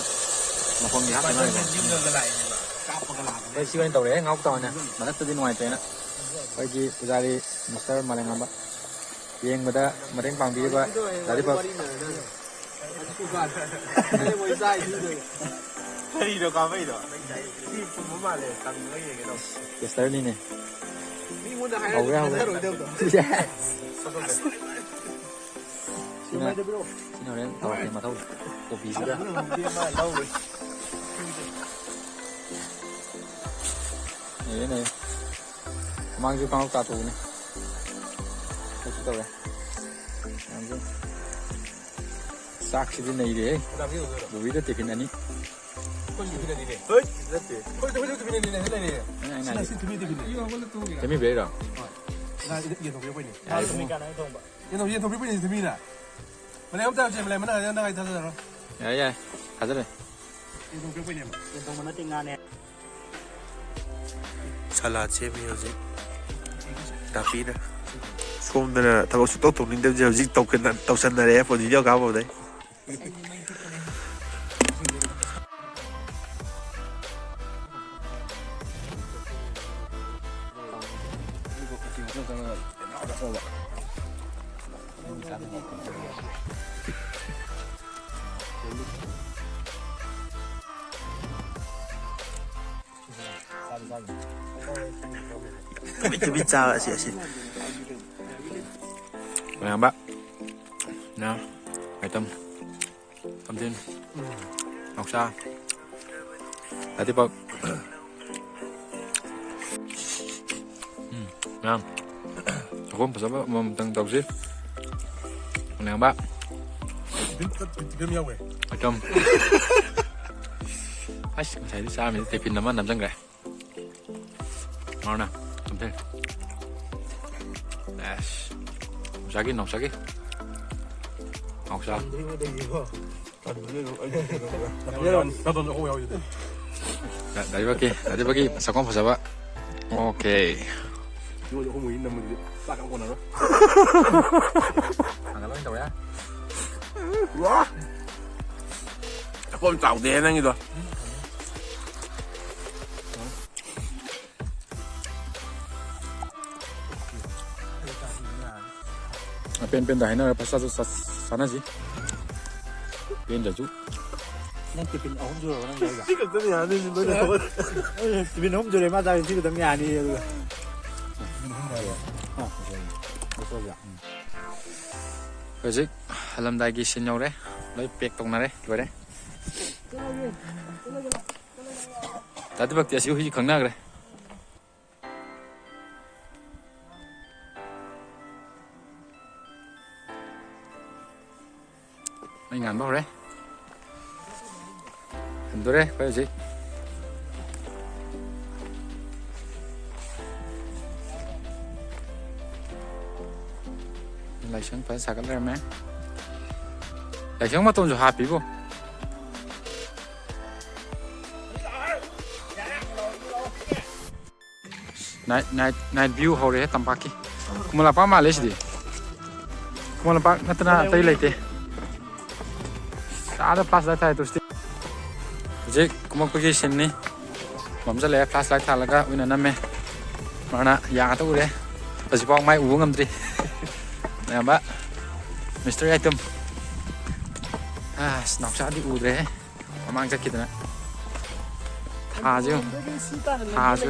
ꯃꯈꯣꯡꯒꯤ ꯍꯥꯞꯄ ꯃꯥꯜꯂꯦꯀꯣ꯫ ꯌꯨꯝꯗꯒ ꯂꯥꯛꯏꯅꯦꯕ꯫ ꯀꯥꯞꯄꯒ ꯂꯥꯛꯄꯅꯦ꯫ ꯑꯩꯈꯣꯏ ꯁꯤ ꯑꯣꯏꯅ ꯇꯧꯔꯦ, ꯉꯧ ꯇꯧꯔꯦ꯫ ꯃꯊꯛꯇꯗꯤ ꯅꯨꯡꯉꯥꯏꯇ꯭ꯔꯦꯅ꯫ ꯑꯩꯈꯣꯏꯒꯤ ꯄꯨꯖꯥꯔꯤ ꯃꯤꯁꯇꯔ ꯃꯥꯂꯦꯝꯉꯥꯟꯕ꯫ ꯌꯦꯡꯕꯗ ꯃꯇꯦꯡ ꯄꯥꯡꯕꯤꯔꯤꯕ ꯗꯥ ꯗꯤꯄꯛ꯫ ꯀꯔꯤꯅꯣ ꯀꯥꯞꯄꯛꯏꯗꯣ? ꯁꯤ ꯄꯨꯝꯕ ꯃꯥꯜꯂꯦ, ꯇꯝꯃꯒ ꯌꯦꯡꯒꯦ ꯇꯧꯕ꯫ ꯇꯦꯁꯇꯔꯅꯤꯅꯦ꯫ ꯃꯤꯉꯣꯟꯗ ꯍꯥꯏꯔꯗꯤ ꯍꯧꯔꯦ, ꯍꯧꯔꯦ꯫ ꯊꯥꯖꯗꯕꯗꯣ꯫ Yes꯫ ꯁꯤꯅ, ꯁꯤꯅ ꯍꯣꯔꯦꯟ ꯇꯧꯔꯛꯀꯦ ꯃꯊꯧ꯫ ꯀꯣꯐꯤꯁꯤꯗ꯫ ꯑꯗꯨꯅ ꯍꯧꯖꯤꯛ ꯑꯃ ꯂꯧꯔꯨꯏ꯫ ꯅꯩꯔꯦ, ꯅꯩꯔꯦ꯫ ꯃꯃꯥꯡꯁꯨ ꯀꯥꯡꯍꯧ ꯆꯥꯊꯣꯛꯎꯅꯦ꯫ ꯀꯩꯁꯨ ꯇꯧꯔꯦ꯫ ꯃꯌꯥꯝꯁꯨ꯫ ꯆꯥꯛꯁꯤꯗꯤ ꯅꯩꯔꯦꯍꯦ꯫ ꯕꯣꯕꯤꯗ ꯇꯤꯐꯤꯟ ꯑꯅꯤ꯫ ꯑꯩꯈꯣꯏ ꯇꯤꯐꯤꯟ ꯑꯅꯤꯅꯦ꯫ ꯍꯣꯏ, ꯅꯠꯇꯦ꯫ ꯑꯩꯈꯣꯏ ꯇꯤꯐꯤꯟ, ꯇꯤꯐꯤꯟ ꯑꯅꯤꯅꯦ, ꯂꯩꯔꯦ꯫ ꯑꯩꯅ, ꯑꯩꯅ ꯁꯤꯅ ꯍꯥꯏꯗꯤ ꯁꯤ ꯇꯤꯐꯤꯟ, ꯇꯤꯐꯤꯟꯅꯦ꯫ ꯁꯦꯝꯕꯤꯕꯩꯔꯣ? ꯍꯣꯏ꯫ ꯌꯦꯟ ꯊꯣꯡꯕꯤꯔꯛꯄꯩꯅꯦ꯫ ꯌꯥꯔꯦ, ꯏꯕꯨꯡꯉꯣ꯫ ꯌꯦꯟ ꯊꯣꯡ-, ꯌꯦꯟ ꯊꯣꯡꯕꯤꯔꯛꯄꯩꯅꯦ ꯁꯤꯗ ꯃꯤꯅ꯫ ꯃꯅꯦ ꯑꯝꯇ ꯍꯥꯏꯕꯁꯦ, ꯃꯅꯦ ꯃꯅꯥ ꯅꯪ ꯑꯩ ꯊꯥꯖꯗꯔꯣ꯫ ꯌꯥꯔꯦ, ꯌꯥꯔꯦ꯫ ꯊꯥꯖꯔꯦ꯫ ꯌꯦꯟ ꯊꯣꯡꯕꯤꯔꯛꯄꯩꯅꯦꯕ꯫ ꯌꯦꯟ ꯊꯣꯡꯕ ꯅꯠꯇꯦ, ꯉꯥꯅꯦ꯫ ꯁꯂꯥꯗ ꯁꯦꯝꯃꯤ ꯍꯧꯖꯤꯛ ꯇꯥꯄꯤꯅ꯫ ꯁꯣꯝꯗꯅ ꯊꯕꯛ ꯁꯨꯡꯇꯧ ꯇꯧꯅꯤꯡꯗꯕꯁꯦ ꯍꯧꯖꯤꯛ ꯇꯧꯁꯟꯅ-, ꯇꯧꯁꯟꯅꯔꯛꯑꯦ ꯐꯣꯟꯁꯤ ꯌꯧ ꯀꯥꯕꯗꯩ꯫ ꯇꯨꯃꯤꯟ ꯇꯨꯃꯤꯟ ꯆꯥꯕ ꯑꯁꯤ, ꯑꯁꯤ꯫ ꯃꯌꯥꯝꯕ꯫ ꯅ item꯫ ꯊꯝꯆꯦꯠ꯫ ꯅꯥꯎꯆꯥ꯫ ꯗꯥ ꯗꯤꯄꯛ꯫ ꯎꯝ, ꯃꯌꯥꯝ꯫ ꯆꯥꯛꯈꯨꯝ ꯐꯖꯕ ꯑꯃꯃꯝꯇꯪ ꯇꯧꯁꯤ꯫ ꯃꯌꯥꯝꯕ꯫ ꯇꯤꯐꯤꯟ, ꯇꯤꯐꯤꯟ ꯌꯥꯎꯋꯦ꯫ ꯑꯗꯨꯝ꯫ ꯑꯁ, ꯉꯁꯥꯏꯗꯤ ꯆꯥꯔꯝꯃꯤꯗ ꯇꯤꯐꯤꯟ ꯑꯃ ꯅꯝꯁꯤꯟꯈ꯭ꯔꯦ꯫ ꯃꯥꯅ ꯇꯨꯝꯊꯩ꯫ ꯑꯁ꯫ ꯅꯥꯎꯆꯥꯒꯤ, ꯅꯥꯎꯆꯥꯒꯤ꯫ ꯅꯥꯎꯆꯥ꯫ ꯗꯥ-, ꯗꯥ ꯗꯤꯄꯛꯀꯤ, ꯗꯥ ꯗꯤꯄꯛꯀꯤ ꯆꯥꯛꯈꯨꯝ ꯐꯖꯕ꯫ Okay꯫ ꯌꯣꯠ ꯑꯍꯨꯝ ꯃꯔꯤ ꯅꯝꯃꯗꯤ ꯆꯥꯛ ꯌꯥꯝ ꯀꯣꯟꯅꯔꯣꯏ꯫ ꯊꯥꯡꯒꯠꯂꯣ ꯑꯣꯏꯅ ꯇꯧꯔꯦ꯫ ꯋꯥ! ꯆꯥꯛꯈꯨꯝ ꯆꯥꯎꯗꯦꯍꯦ ꯅꯪꯒꯤꯗꯣ꯫ ꯑꯄꯦꯟ ꯄꯦꯟꯗ ꯍꯥꯏꯅꯔ ꯄꯩꯁꯥꯁꯨ ꯆꯥ-, ꯆꯥꯅꯁꯤ꯫ ꯄꯦꯟꯗ꯭ꯔꯁꯨ꯫ ꯅꯪ ꯇꯤꯐꯤꯟ ꯑꯍꯨꯝ ꯁꯨꯔꯕ ꯅꯪ ꯂꯩꯕ? ꯁꯤ ꯈꯛꯇꯅ ꯌꯥꯅꯤ, ꯂꯣꯏꯅ ꯊꯣꯛꯑ-, ꯇꯤꯐꯤꯟ ꯑꯍꯨꯝ ꯁꯨꯔꯦ ꯃꯥ ꯆꯥꯔꯤ, ꯁꯤ ꯈꯛꯇꯪ ꯌꯥꯅꯤ ꯑꯗꯨꯒ꯫ ꯑꯥ, ꯎꯝ꯫ ꯍꯧꯖꯤꯛ ꯍꯜꯂꯝꯗꯥꯏꯒꯤ scene ꯌꯧꯔꯦ꯫ ꯂꯣꯏ pack ꯇꯧꯅꯔꯦ, ꯂꯣꯏꯔꯦ꯫ ꯗꯥ ꯗꯤꯄꯛꯇꯤ ꯑꯁꯤ ꯍꯨꯏꯁꯤ ꯈꯪꯅꯈ꯭ꯔꯦ꯫ ꯃꯩ ꯉꯥꯟꯕ ꯍꯧꯔꯦ꯫ ꯍꯟꯗꯣꯔꯦ ꯑꯩꯈꯣꯏ ꯍꯧꯖꯤꯛ꯫ ꯂꯥꯏꯁꯪ ꯐꯖꯅ ꯁꯥꯒꯠ ꯂꯩꯔꯝꯃꯦ꯫ ꯂꯥꯏꯁꯪ ꯃꯇꯣꯟꯁꯨ ꯍꯥꯞꯄꯤꯕꯣ꯫ Night, night, night view ꯍꯧꯔꯦ ꯇꯝꯄꯥꯛꯀꯤ꯫ ꯈꯨꯃꯟ ꯂꯝꯄꯥꯛ ꯃꯥꯜꯂꯦ ꯁꯤꯗꯤ꯫ ꯈꯨꯃꯟ ꯂꯝꯄꯥꯛ ꯅꯠꯇꯅ ꯑꯇꯩ ꯂꯩꯇꯦ꯫ ꯑꯥꯗ flashlight ꯊꯥꯏ ꯇꯨꯁꯇꯤ꯫ ꯍꯧꯖꯤꯛ ꯀꯨꯝꯃꯛꯄꯒꯤ ꯁꯤꯟꯅꯤ꯫ ꯃꯝꯁꯤꯜꯂꯛꯑꯦ, flashlight ꯊꯥꯜꯂꯒ ꯑꯣꯏꯅ ꯅꯝꯃꯦ꯫ ꯃꯥꯅ ꯌꯥ ꯉꯥꯛꯇ ꯎꯔꯦ꯫ ꯍꯧꯖꯤꯛꯐꯥꯎ ꯃꯥꯏ ꯎꯕ ꯉꯝꯗ꯭ꯔꯤ꯫ ꯃꯌꯥꯝꯕ, ꯃꯤꯁꯇꯔ ꯌꯥꯏꯇꯨꯝ꯫ ꯑꯁ, ꯅꯥꯎꯆꯥꯗꯤ ꯎꯗ꯭ꯔꯦꯍꯦ꯫ ꯃꯃꯥꯡ ꯆꯠꯈꯤꯗꯅ꯫ ꯊꯥꯁꯦ ꯌꯦꯡꯉꯨ꯫ ꯊꯥꯁꯦ꯫